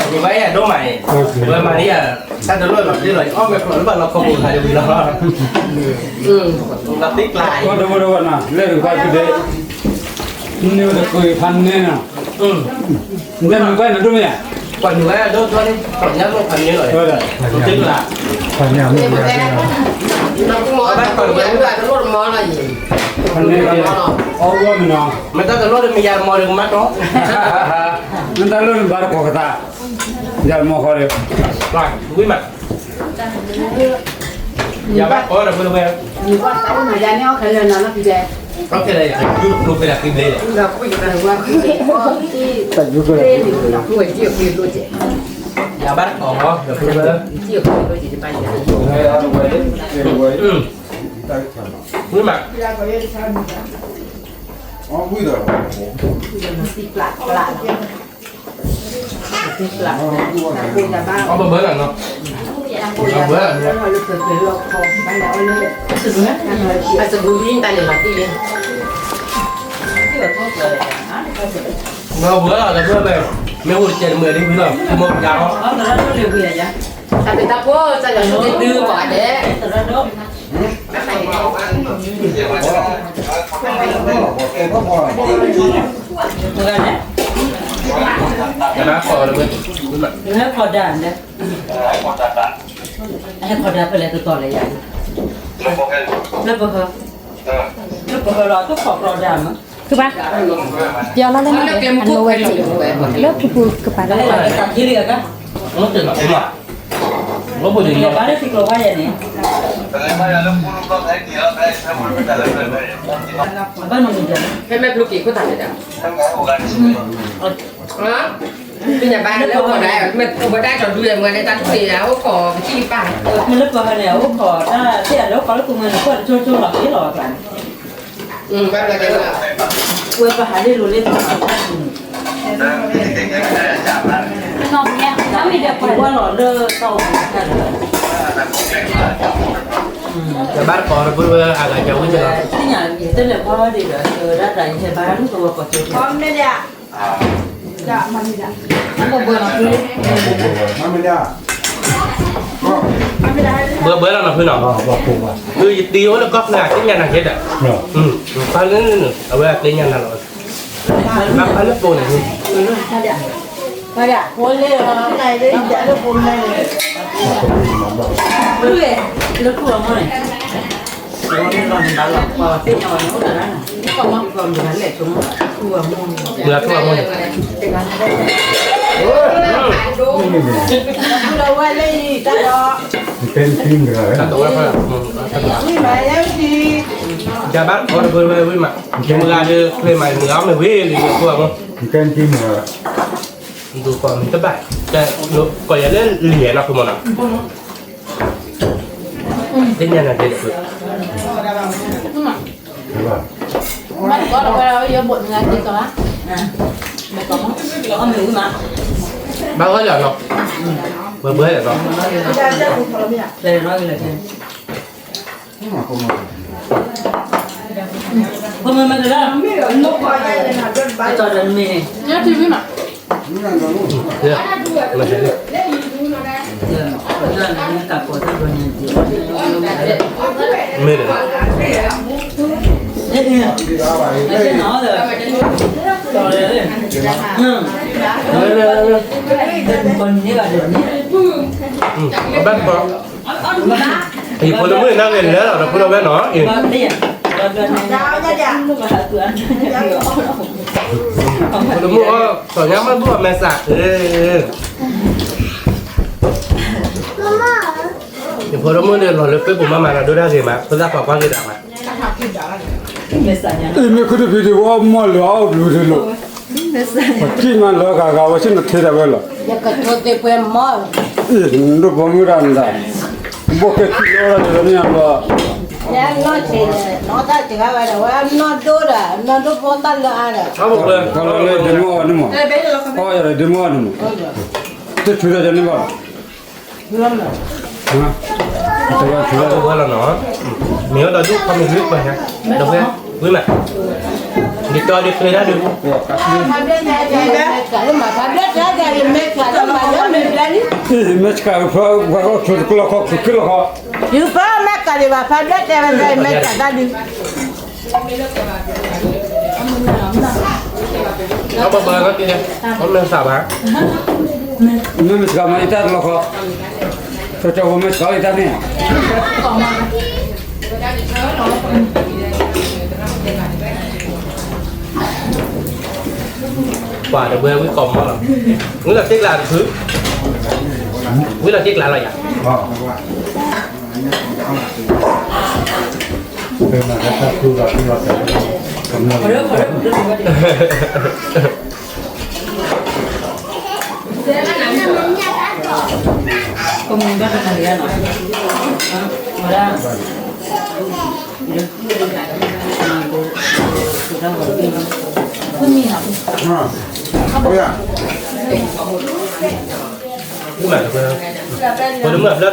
ဝဲယဒိၣ်မးအံၤ, ဝဲမၤန့ၣ်ယၤ, တၢ်တလိၣ်လီၤတ့ၢ်လီၤ ယအီၣ်ဝဲကျိးလၢဘၣ်လီခီပူၤခါတဝံၤလီၤ, လီၤတ့ၢ်ကျါအံၤ, ဒီပုၢ်ဒီဝဲၢ်နီၤ လဲၤတကပၤဖုးဒ့, န့ၢ်ဝဲတကုးဖးန့ၣ်နီၤ, နမံၤဝဲနဒိၣ်မ့ၢ်ဧါ, ပှၤမံၤဝဲဒိၣ်ထီၣ်န့ၣ် ပှၤညါလိၣ်ဖးန့ၣ်လီၤ, တ့ၢ်ကျါ, ဖးန့ၣ်အီၣ်ဂီၢ်မ့ၢ်နီၤ, မ့ၢ်တၢ်တလိၣ်ဒီးမ့ၢ်ယၤတမီၤဒီးကမၣ်တီ, မ့ၢ်တၢ်လိၣ်န့ၣ်ဘါတကိးကသး, ယၤတမီၤဃီဒီး, ဝံၤမး ယၤဘၣ်ကီးဒီးဖိတဝဲ, ယၤန့ၣ်အီၣ်ခဲလၢာ်နီၤလီၤဖံတဲ, အီၣ်ခဲလၢာ်ယၤ ယူကျိဖဲဒၣ်ဃံဘျ့လဲၣ်, ယၤဘၣ်ကီးဒီးဖိတဝဲ, ဝံၤမး အီၣ်ဘၢဘၢလီၤနီၤ, ဘၢဘၢလီၤ, အစကူၤလံတၢ်န့ၣ်လီၤတံၢ်လံ, ဘၢဘၢလီၤဒီးဘၢဘၢ, မ့ၢ်အိၣ်တကဲးတမုာ်ဒ်ဝံၤလီၤ မ့ၢ်အိၣ်တကဲးလီၤ, တၢ်ဖံးတၢ်ဖှိၣ် တၢ်ယွၤဆိၣ်ဂ့ၤသုကိးဂၤဒဲး တၢ်ဘၣ်ကီးဒီးဝဲ, ဟဲခီၣ်ဒၣ်န့ၣ်, ဟဲခီၣ်ဒၣ်ဖဲလဲၣ်တတီၤလဲၣ်ယၤ, လၢပဟၢ, လၢပဟၢလီၤ တခီၣ်ကျီဒၣ်မး, ကဘၣ်, ပျီလီၤလၢန့ၣ်, အလိဝဲ, လၢပူၤပူၤကပၤလၢ, ဘၣ်လၢထံကျိဝါယဲန့ၣ်, ဘၣ်နီၢ်မံၤဒီး, ဖဲမဲာ်ဘျူးက့ၤခိၣ်သးန့ၣ်ဒီး, သ့ၣ်ညါဘၣ်လၢအိၣ်ခိးဒၣ်, မ့ၢ်အိၣ်ဘၣ်တၢ်ကီၤဒုးလဲၣ် မ့ၢ်လၢတၢ်တဖျ့လၢအိၣ်ခိးကထံၣ်ပၢ်, မ့ၢ်လၢပှၤဟဲန့ၣ် အိၣ်ခိးတၢ်သ့ၣ်လၢအိၣ်ခိးလၢသူမွဲန့ၣ် ခိၣ်တဆိဆိလီၤက့ၤလီၤအကျါန့ၣ်, ဝဲပဟးလ့လိၤလ့တၢ်, ဝဲလီၤလၢတၢ်အိၣ်ဖှိၣ်တၢ်ဒီး, တဘၣ်တကိးဒီးပုၢ်ဝဲၢ်အဂၤကဝံၣ်လီၤ, သ့ၣ်ညါယတဲလဲၤကွၢ်ဝဲဒၣ်ဒီး ဒၣ်တၢ်ယဟဲဘါလူၢ်ကဝီၤပှၤကဲ, ဘၢဘၢလီၤနီၤဖုနီၤ, ယတံၤအိၣ်လၢကီၢ်ချၢ သ့ၣ်ညါနၤကဲဒီး, ပၢ်လၢ, အဝဲသ့ၣ်ညါနၤလီၤ, ဘၣ်ဖးလၢပိန့ၣ်, လၢခူၣ်အမီၢ်န့ၣ် မုၢ်အထူၣ်အမီၢ်န့ၣ်, တၢ်တဝဲ, ယဘၣ်ခီတဘၢဝဲဝံၤမး, မုၢ်ဂၤဒီးချ့မး မုၢ်ဂၤမ့ၢ်ဝံၤလံ မုၢ်အထူၣ်အမီၢ်, ဒ်ကိးမံၤတဘၣ်, ကိးယၤလၢလံာ်နီၤ ခိၣ်မီၤနီၤ, သ့ၣ်ညါနၤကဲဒီး, ဘၣ်ဂီၢ်လီၤနီၤ, ဘၣ်ဘၢလီၤနီၤ, ဖိမုၣ်မ့ၢ်ကလၢ, မ့ၢ်ဒီး, ဘၣ် ယဖိလၢမုၣ်န့ၣ် နဂ့ၤလၢလီၤဒီးဖိလီၤဝဲနီၤ, ဖိလၢမုၣ်အီၣ် စီၤညါမ့ၢ်ဘူၣ်အမဲာ်သၣ်, ယဖိလၢမုၣ်န့ၣ် လီၤလၢပှဲၤပူၤမးမးဒီး ဒိၣ်တၢ်ဂ့ၤမး ဖိသၣ်ခွါကွၢ်ဂ့ၤဒၣ်မး, အံၤမ့ၢ်ခုတဖံးဒံး ပအီၣ်မီၢ်လၢအီၣ်ဘျုးဒံးလိာ်, ပစံၣ်မးလၢဂၤဂၤ ဝဲစ့ၢ်နထ့ဒၣ်ဝဲလီၤ, ယကထိသ့ၣ်ပှဲၤမီၢ်, အံၤဒိၣ်ပိာ်မုၣ်တၢ်နတၢ်, ဘိၣ်ကဲထံလီၤတၢ်တမ့ၢ်လီၤ, နီၢ်ဆံးန့ၣ် နီၢ်တၢ်စှၤဝဲဒီး ဝဲနီၢ်ဒိၣ်ဒီး နီၢ်ဒိၣ်ဖီတၢ်လၢအါဒီး ကလီၤလၢဒ့မုၣ်အီၤန့ၣ်မး, အီၣ်ယၤဒီးဒ့မုၣ်အီၤန့ၣ်မး, တဆူၣ်ဒီးယၤန့ၣ်ဘၣ်, တဝဲဆူၣ်ဒီးဝဲလီၤနီၤ, မ့ၢ်ဝဲဒီးဒူၣ်ခီမ့ၢ်ဝံၣ်ပှၤညါ, ဒီးဝဲ, ဝံၣ်မး, ဒ်တီဒ်ချ့တၢ်ဒုး, မ့ၢ်ဆှးဖၢဝဲခီၣ်ခူၣ်ခ့လီၤခီ, ယူၤဖၢမ့ၢ်ကးဒံးဘၣ်ဖးဘျဲၣ်တဲဝဲဒၣ် မ့ၢ်ကးတၢ်ဒုး, အဘၣ်ဘၣ်လီၤတံၢ်, အမဲာ်ဆှးဘၣ်, မ့ၢ်မ့ၢ်ဆှးမၤအံၤတၢ်လီၤခီ, ကၠီကၠီဝဲမ့ၢ်ဆှးအံၤတၢ်န့ၣ် ပှၤတဝဲဝံၣ်ကီၢ်မီလီၤ, ဝံၣ်လီၤတ့ၢ်ကျါတဖု, ဝံၣ်လီၤတ့ၢ်ကျါလီၤယၤ, ဖိမုၣ်ဖျၢၣ်အီၣ်တီၤညါ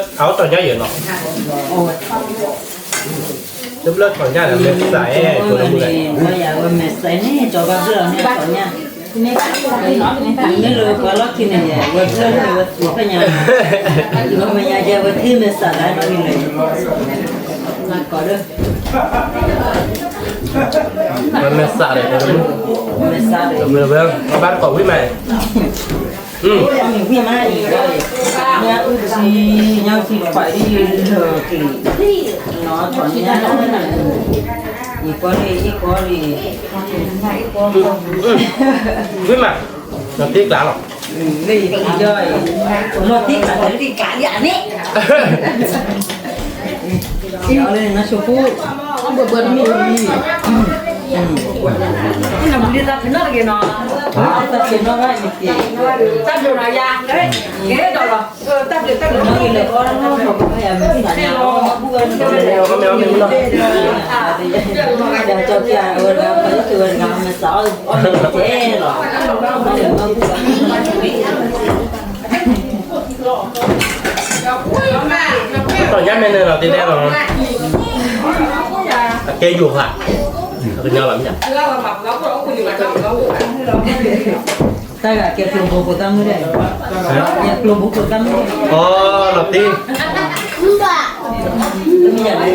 ယဲၢ်နီၤ, တဖျၢၣ်တီၤညါဒီး မဲာ်သၣ်အဲၣ် ဖိမုၣ်လဲၣ်, ဝဲမဲာ်သၣ်န့ၣ် ကၠီဘၣ်ဖျၢၣ်အီၤန့ၣ်တီၤညါ, မ့ၢ်လၢပှၤလီၢ်ခံန့ၣ် ဝဲဖျၢၣ်န့ၣ်ဝဲသ့ၣ်ဖဲညါ, ဝဲမဲာ်ညါကဲဝဲထံၣ်မဲာ်သၣ်လၢနီၢ်ဂ့ၤလဲၣ်, ကိးဒၢ ဝဲမဲာ်သၣ်ဒီး မဲာ်သၣ်ဒီး ဝဲ ဝဲဘၣ်တကိးဝံၣ်မး, ဝံၣ်မးအံၤ, ညၣ်အုၣ်ထံ, ညၣ်အုၣ်ထံခွးဒ်လၢက့ၤ, နီၢ်ထီၣ်ညါ, ယကွၢ်လံ ယကွၢ်လံ, ဝံၣ်မး, နီၢ်တ့ၢ်ကျါလီၤ, လၢယကံယီၢ်အံၤ, နီၢ်တ့ၢ်ကျါလၢယကံယီၢ်န့ၣ်, အီၤလၢနဆိဖိ, ဘၣ်ဘၣ်တမ့ၢ်လံ, နဘျုးသးဖျၢၣ်နီတဂ့ၤနီၤ, သးဖျၢၣ်နီတဂ့ၤ, တၢ်ဘျုးနီၤယၤ, ကဲဒီးလီၤ, တၢ်ဘျုးတၢ်ဘျုးနီတဂ့ၤလီၤ, ဒီးကၠီကၠီဝဲဒၣ် ပှၤလၢက့ၤဝဲဒၣ် မ့ၢ်စးအီၣ်အီၣ်န့ၣ်ကဲလီၤ, တီၤညါမ့ၢ်န့ၣ်လီၤ တ့တဲလီၤ, အကဲယိာ်ဖး, အကညီလီၤမ့ၢ်, တၢ်ဂၤကဲကျိဘိခိၣ်သၣ်မုၣ်ဒဲး, ကဲကျိဘိခိၣ်သၣ်မုၣ်ဒဲး, အီ လီၤတ့, တမ့ၢ်ယၤလဲၣ်,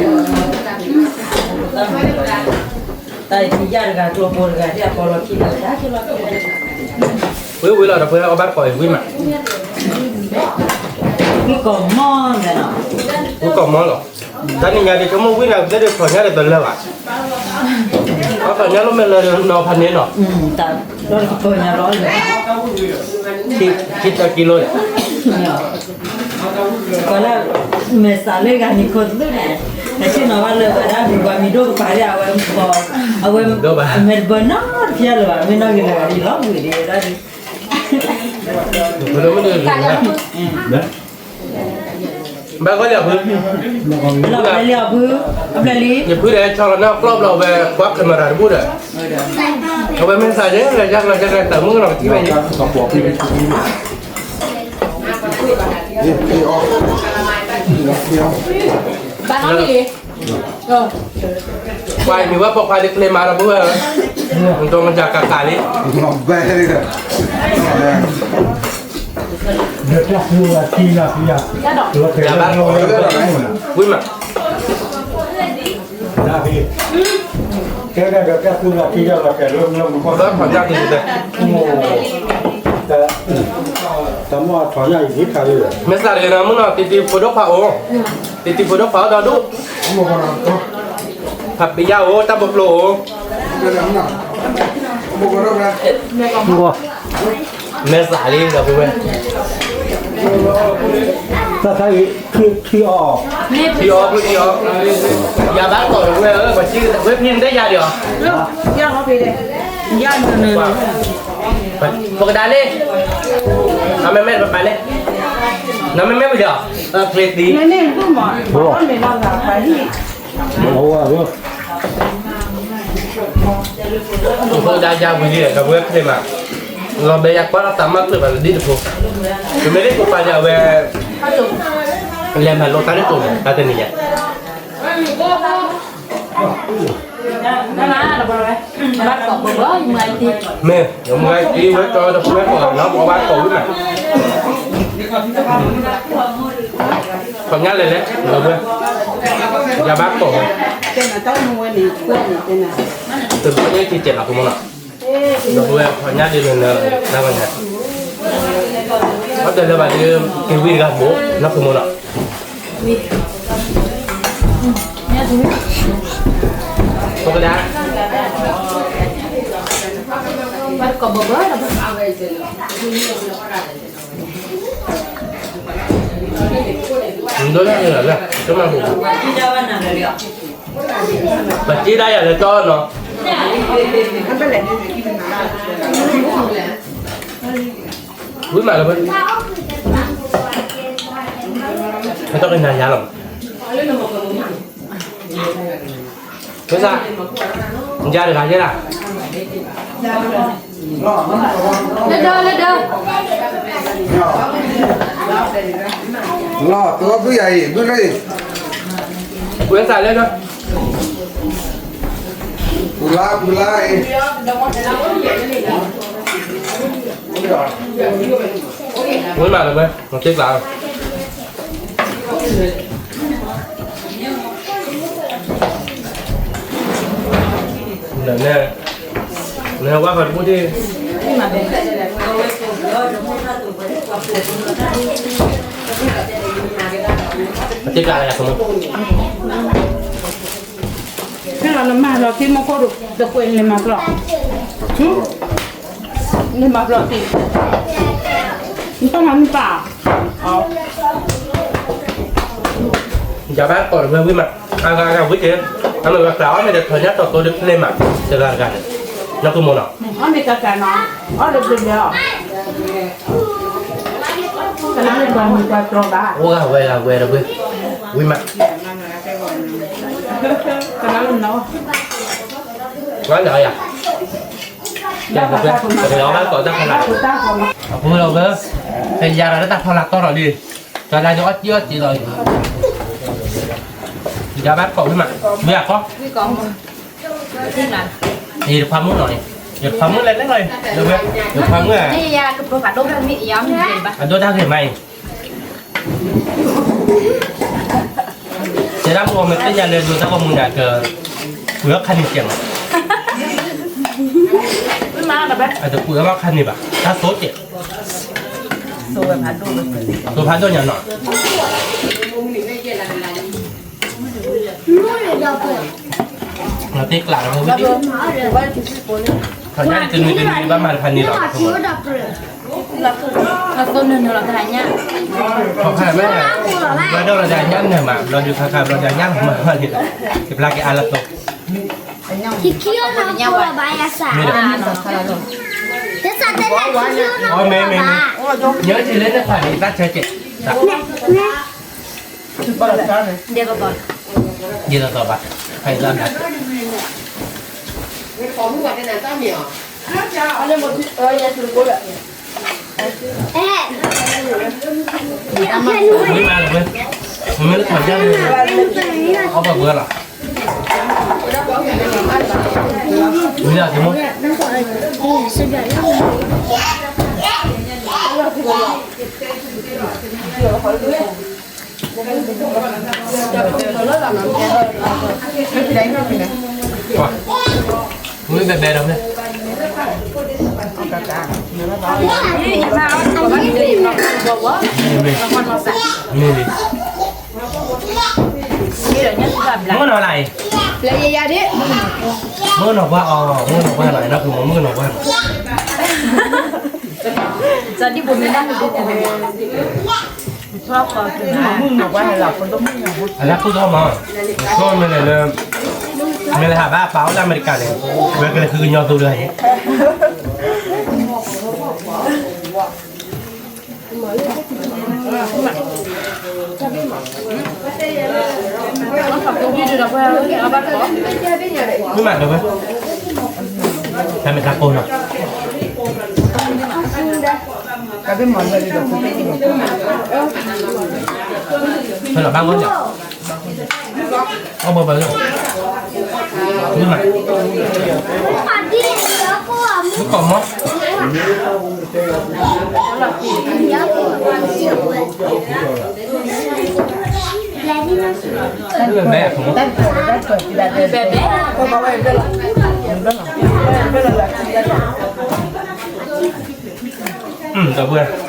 တၢ်အံၤယၤတဂၤကျိဘိတဂၤ ဒ်အပီလီၤခံလီၤ, ဝံၤဝံၤလီၤဒီး ပှၤအီၣ်ဘၣ်တကိးအံၤဝံၤမး, ဝံၤကီၢ်မီလီၤ, ဝံၤကီၢ်မီလီၤ, တၢ်နံၤညါဒ်ဆိကမိၣ်ဝံၤန့ၣ် ကတဲဒ်ထီၣ်ညါဒီးတလၢဘၣ်, အထီၣ်ညါလၢမဲာ်လၢနီၤဖးန့ၣ်နီၤ, တၢ်လီၤတကပၤညါလီၤ, ခံသၢကံလိန့ၣ် ပှၤလၢမဲာ်စးလၢဂၤန့ၣ်ခိၣ်သုးန့ၣ်, နဆ့ၣ်နီၤဘၣ်လၢပှၤဒၣ်မုၣ်ပှၤမံၤဒိၣ်ကပၤဒ်အဝဲ, အဝဲ, အမဲာ်တဘၢနီတဖျၢၣ်လၢၤဘၣ်, မ့ၢ်နီၢ်ဂ့ၤလၢၤဂၤဒ်လီၤဘှံးဒ်ဝဲဒၣ်ဒ်, ဘၣ်ဂီၢ်လံအဖု, လီၤလံအဖု, အဖျဲၣ်လံ, ယဖုဒီးဆီလီၤနီၢ်ကျီၢ်ဘျီဝဲ, ကွၢ် camera တဘူၣ်ဒီး, အဝဲမ့ၢ်သးယဲၢ်, ယဲၢ်, ယဲၢ်, တၢ်မုၣ်ကနီၤကထံၣ်ဝဲယဲၢ် ဘၣ်နီၢ်မံၤလံ, ပှၤမံၤဝဲပိာ်ခွါဒ်ကျဲမၤဒီးဘၣ်ဝဲ, မ့ၢ်ကစၢ်ကကးလံ, ဝံၤမး, ကဲဒီးကဲသူလီၤခံလီၤ, ဘၣ်ထီၣ်ညၣ်က့ၤ, တၢ်မ့ၢ်ထီၣ်ညၣ်အံၤဝံၤခါလံ, မ့ၢ်စးတဂ့ၤနီၤ မုၢ်နီၤ, တံတံဖိဒိၣ်ခွါအိၣ်, တံတံဖိဒိၣ်ခွါအိၣ်ဒီးဒူၣ်, ဖးပယၢ်အိၣ် တၢ်ပကျိအိၣ်, မဲာ်သၣ်လံဒီးပဝဲ, တၢ်ခါအံၤ, ထံအီ, ထံအီ, ထံအီ, ယၤဘၣ်ကီးဒီးဝဲဧၢ, ဝဲဖံနတဲယၤဒီး, ပကဒါလံ, နမ့မ့ၢ်ပပာ်လံ, နမ့မ့ၢ်ဝံၤဒီး, ချ့သံ, မ့မ့ၢ်မ့ၢ်မး, မ့ၢ်လီၤဂာ်ပှၤဟံၣ် အဃိဒၣ်ယါဝံၤလံ ဒီပုၢ်ဝဲၢ်ချ့မး, လီၤဘဲယကွၢ်လီၤသးမၢ်ကျၢၢ်ဘၣ်လၢဒ်တဖိ, ပမ့ၢ်လၢပပာ်လၢအဝဲ လဲၤမၤလိတၢ်လၢတိၤန့ၣ် တၢ်တနံၤညါ မ့ၢ် ယမူဂၤတ့ဝဲကၠီဒီပုၢ်ဝဲၢ်ကိးဂၤနီၤ ပဘၣ်ကိးဝံၤမး, ခီညါလဲၣ်လဲၣ် ဒီပုၢ်ဝဲၢ်, ယဘၣ်ကိးဝဲ, တဘျီညါက့ၤကဲးလီၤကမိၣ်နီၤ, ဒီပုၢ်ဝဲၢ် ခီညါဒ်န့ၣ် နဘၣ်ညါ, အီၣ်တၢ်လၢဘၣ်ဒီး က့ၤဝံတဂၤဘိး နီၢ်ကမိၣ်နီၤ ပကဒၣ် ဒိၣ်ဒၣ်န့ၣ်လီၤလၢ တမၤဘူးဘူး ပစံးဒၣ်ယၤလၢတီနီၤ ဝံၤမးလၢ ပတကနၣ်ယၤလီၤ ဝဲစၢ် ယၤတဂၤယဲဒၣ် လၢဒၢ လၢဒၢ လီၤ သဝီဘုယၤအံၤ ဘုရ့ၣ် ဝဲစၢ်လၢဒၢ ပူၤလါ ပူၤလါအံၤ ဝဲမးလၢဝဲ မၤသ့ကျါ န နဝဲပှၤတဘိဒ် ပသ့ကျါလၢယၤ ခဲလီၤနမၤလီၤသံမူခိၣ်ဒိၣ် တကွဲးလၢမၤပျီၢ် လၢမၤပျီၢ်သံ နတၢ်မၤနတၢ် ယဘၣ်ကိးတဝဲဝံၤမး အဂၤဂၤဝံၤက့ၤ အမ့ၢ်ဝဲကျါအီၣ်မ့ၢ်တထီၣ်ညါထီၣ်သိဒီးဖျဲၣ်မး တဂၤတဂၤန့ၣ် နကမိၣ်နီၤ အီၣ်မ့ၢ်ကကၤနီၤ အီၣ်လၢဘျီဘျီ ကနၣ်လၢပှၤမုၢ်ပှၤတြီၤဘၣ် အိၣ်ဂၤဝဲဂၤဝဲတဝဲ ဝံၤမး ကနၣ်လၢနီၤ ဝဲလၢယၤ ပကဘၣ်ကိးတၢ်ဖီလာ် အဃိလီၤဝဲ ပယၤဒီးတၢ်ဖီလာ်တီထီၣ်လံ တၢ်လၢယအီၣ်တံၢ်အီၣ်တံၢ်လီၤ ယဘၣ်ကိးဝံၤမး ဝံၤအကီ ယတခွါမုၣ်နီၤန့ၣ် ယတခွါမုၣ်လဲၣ်လဲၣ်လီၤ လၢဝဲ ယခွါမုၣ် အဒိၣ်တၢ်ဂ့ၤမးအံၤ တဲဒၣ်မိၢ်အီၤ မ့ၢ်သ့ၣ်ညါလၢဒိတၢ်ဂီၤမူန့ၣ် အကပှ့ၤအီၣ်ခါန့ၣ်ကဲးမး အတပှ့ၤအီၣ်ဘၣ်ခါန့ၣ်ဘၣ် တၢ်သိးကဲး သိးဖးဒိၣ်ညါနီၤ သ့ကျးလီၤဝဲ ခီညါတနံၤတနံၤဘၣ်မၤတဖးန့ၣ်လီၤ ခီခါမ့ၢ် ဘျီဒီးလီၤဒၣ်ညၣ်နၢၤမး ဘျီဒုးခါခါဘျီဒၣ်ညၣ်လီၤမး ယဖျါက့ၤအါလၢသိး မ့ၢ်ဒီး မ့ၢ်မ့ၢ်မ့ၢ် ညၢ်ထံၣ်လၢနဖးန့ၣ် ယသးဆၢကဲး ယသးဘၣ် ဖးယသးဘၣ် မ့ၢ်မ့ၢ်လၢခီၣ်ညါန့ၣ် အီၣ်ဘၣ်ဘှီလီၤ မ့ၢ်လၢ မ့ၢ်ဘဲဘဲဒီးမ့ၢ် မ့ၢ်လံ မ့ၢ်နီၤလၢအံၤ မ့ၢ်နီၤဘၣ်အီၤ မ့ၢ်နီၤဘၣ်နီၤ နီၢ်ကမီၤမ့ၢ်နီၤဘၣ်နီၤ အလၢခိၣ်ထီၣ်မး ဆိမ့ၢ်လဲၤလၢ မ့ၢ်လဲၤဟးဘၣ်ပာ်အိၣ်လၢအမဲရကၤန့ၣ် ဝဲကလဲၤဃုကညီသိလၢဟဲ မ့ၢ်ဘဲဘဲဒီးမ့ၢ် မ့ၢ်မးဒီးဝဲ, တၢ်မ့ၢ်တၢ်ကိၢ်နီၤ, ဖဲလီၤဘၣ်ဂီၢ်လီၤ, အဘၢဘၢလီၤ, မ့ၢ်မး, မ့ၢ်ကိးမီၤ ဒီပုၢ်ဝဲၢ်,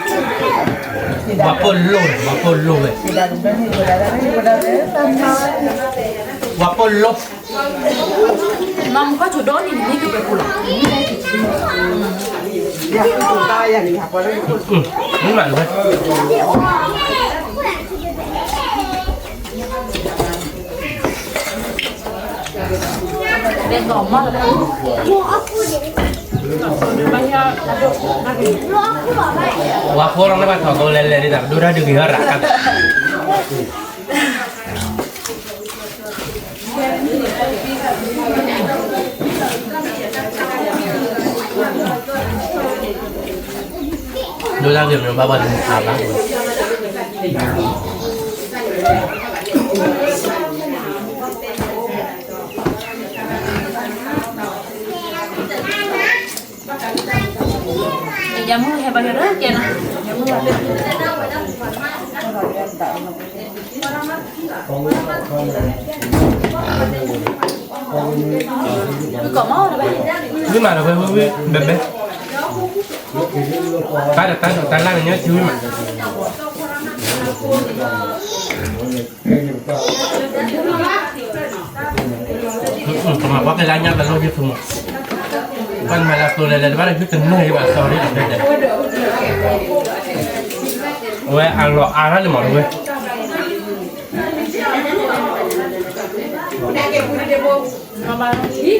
ပှၤပိာ်လိၣ်, ပှၤပိာ်လိၣ်ဝဲ, ပှၤပိာ်လိၣ်, မ့ၢ်မးလီၤဝဲ. ပှၤဖိလီၤန့ၣ်ဘၣ်ထီၣ်ကိးလဲၤလဲၤဒ်တၢ်ပဒိၣ်တၢ်ဒုးက့ၤဟီရၣ်ကါ, ဒိၣ်တၢ်ဂ့ၢ်မ့ၢ်ဘၣ်ဘၣ်တမ့ၢ်ခါဘၣ်. ယမုၢ်ဟဲဘၣ်ယီၤလၢကဲနီၤ, ယမုၢ်ဘၣ်, ဝံၤကိးမီၤ, ဝံၤမးဒီးဝဲဝံၤဝံၤဘဲဘဲ, တၢ်ဒီးတၢ်ဒီးတၢ်လၢ်ကညီထံဝံၤမး. ပမၤပှၤကလၢညါတလိၣ်ယုၢ်ထူမး, ပှၤမၤလၢသိးလဲၤလဲၤတဘၣ်လၢယုၢ်တနၢ်ယဘၣ်စီၤဒ်, အဝဲအလီၤအါထီၣ်လံမးတဝဲ. မ့ၢ်မးဒီး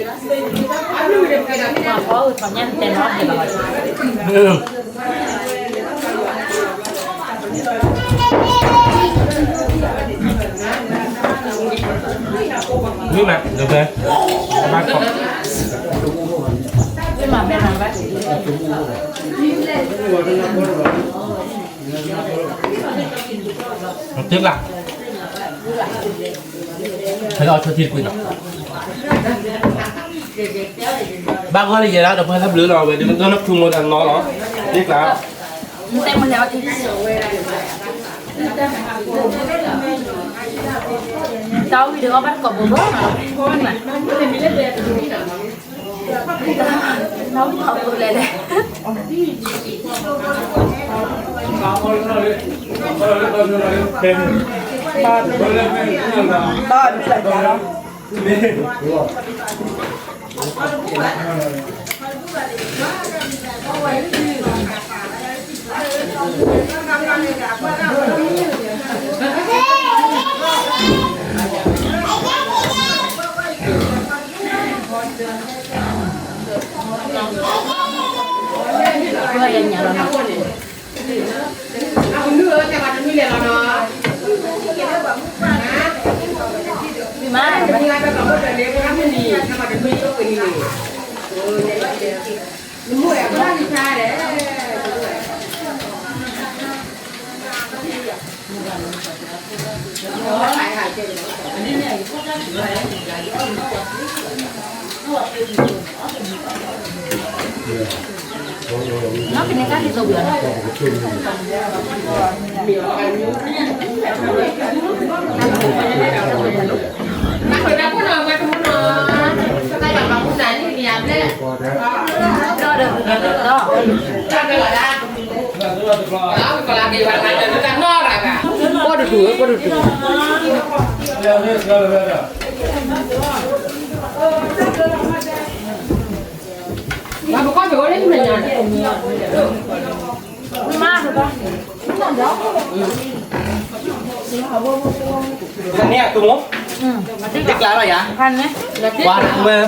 ဘဲ, ဘၣ်ခီ, မ့ၢ်မး, တ့ၢ်လၢ, ဖဲလၢအီၣ်ဆိထံတကွံာ်နီၤ, ဘၣ်ဂီၢ်လၢယဲဒၣ်ဒီးပှၤလၢဘျုးလီၤဝဲ, ဒ်မ့ၢ်တၢ်နဖူမိၢ်တၢ်နီၤလီၤ, တ့ၢ်ကျါ, တၢ်ဝံၤဒီးအီၣ်ဘၣ်တကိးဘိဘိနီၤ, န့ၣ်အကမိၢ်, တ့ၢ်ကျါလီၤယၤ, ပှၤဝဲ,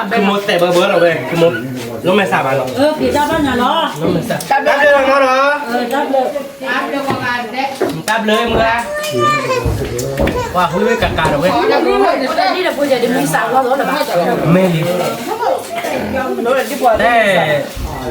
ကမိၢ်တဲဘၢဘၢလီၤဝဲ, ကမိၢ်, လိၣ်မဲာ်ဆှးဘၣ်လီၤ, လိၣ်မဲာ်ဆှး, တၢ်ဘျုးလီၤနီၤ, တၢ်ဘျုး, ဘျၢမုၢ်ဧါ, ပှၤဝံဝံကးကးဒီးဝဲ, မ့ၢ်လံ, တဲ,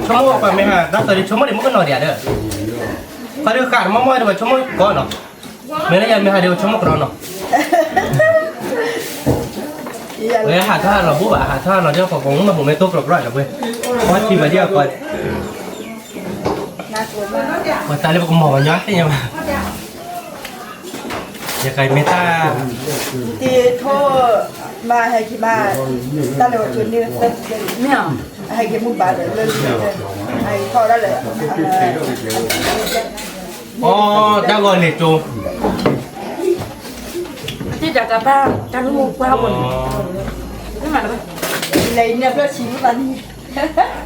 ဆိကမိၣ်ပှၤမ့ၢ်ဟး တၢ်သးဒ်ဆိကမိၣ်ဒ်မုၣ်ကနီၤဒံးဧါဒီး, ပှၤဒုးဃးတမီၢ်မီၢ်ဒ်ပှၤဆိကမိၣ်ကီးနီၤ, မ့ၢ်လၢယမ့ၢ်ဟးဒ်ပှၤဆိကမိၣ်ကနီၤနီၤ, ဝဲဟးထီၣ်ဟးလီၤဘိၣ်ဘၣ် ဟးထီၣ်ဟးလီၤဒ်ပှၤကိးမုၣ်မး ပမ့ၢ်တိၢ်ကြီကြီဒီးဝဲ, ပှၤထံၣ်ဘၣ်ဒ်အကီး ပှၤတၢ်လၢပကမီၤပှၤညီသ့ၣ်ညါဘၣ်, ယကမ့ၢ်တၢ်, တ့ထိၣ်, မၤဟဲက့ၤမး, တၢ်လၢပှၤကန့ၢ်, မ့ၢ်, ဟဲက့ၤမူဘၣ်ဒီးလၢလံ, ဟဲက့ၤထီၣ်ဒၣ်လဲာ်, အိ တၢ်ဂီၤန့ၣ်တိ, တၢ်ကပၢ်, တၢ်လူၢ်ပှၢ်ဘိန့ၣ်, လဲၤအံၤန့ၣ်ဘျီဆံးမူသးန့ၣ်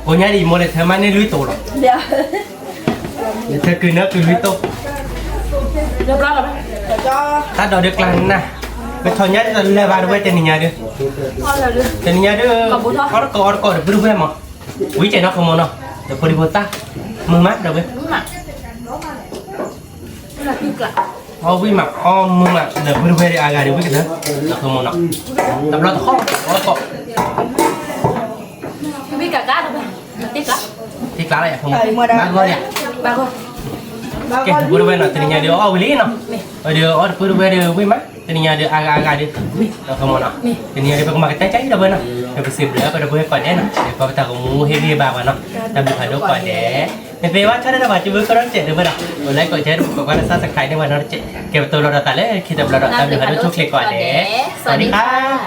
ကိညါဒ်အံၤမိၢ်ဒီး ထၢမါန့ၢ်လွံၢ်တိၤလီၤ, ယထၢကုာ်နၢကုာ်လွံၢ်တိၤ, တၢ်ဒိးဒုးကျါနၢ်, ပထီၣ်ညါဒ်သိးလၢဘၣ်တဝဲတနံၤညါဒုး, တနံၤညါဒုး, အီၣ်တကိးအီၣ်တကိးဒီးပုၢ်တဝဲၢ်မး, ဝံၤကဲနီၢ်ခီမီၤနီၤ, ဒီးဖိဒံဖိသၣ်, မုာ်မးဒီးဝဲ အီၣ်ဝံၣ်မး အီၣ်မုာ်မး ဒီးပုၢ်တဝဲၢ်ဒုးအါဂၤဒုးဝံၣ်ကတၢၢ်, ဒီးခီမီၤနီၤ, တဘျီတခီၣ် အီၣ်တကိး, တ့ကျါလီၤယၤ, ဘၣ်ဂီၢ်ယၤ, ကဲ ပုၢ်တဝဲၢ်နီၤ တနံၤညါဒုးအီၣ်ဝံၤလံနီၤ, ဒီးအီၣ်တပုၢ်တဝဲၢ်ဒုးဝံၣ်မး တနံၤညါဒုးအါဂၤအါဂၤဒုး, ဒီးခီမီၤနီၤ, တနံၤညါဒုးပကမၤကတၢၢ်ကၠီအံၤဒီးဝဲနီၤ, ဒီးပစံးဘျုးပဒီပုၢ်ဝဲၢ်ကိးဂၤဒဲးနီၤ, ဒီးပတၢ်ဂီၤမူဟ့ၣ်ဂံၢ်ဘါပှၤနီၤ, တၢ်ဘျုးဖးဒိၣ်ကိးဂၤဒဲး, မ့ၢ်သ့ဝဲဆီတလဲဘၣ် ကဘုကီၢ်ဒီတစဲးဒီးဝဲဒီး, ပ like ကိးဂၤဒဲး ပကွၢ်တ subscribe န့ၢ်ဝဲနီတစဲး, ကဲပတိၢ်လီၤဒီးသးလၢခံတဘျီဒီး တၢ်ဘျုးဖးဒိၣ်ဆိၣ်ချ့ကိးဂၤဒဲး, စဝၤဒံခါ.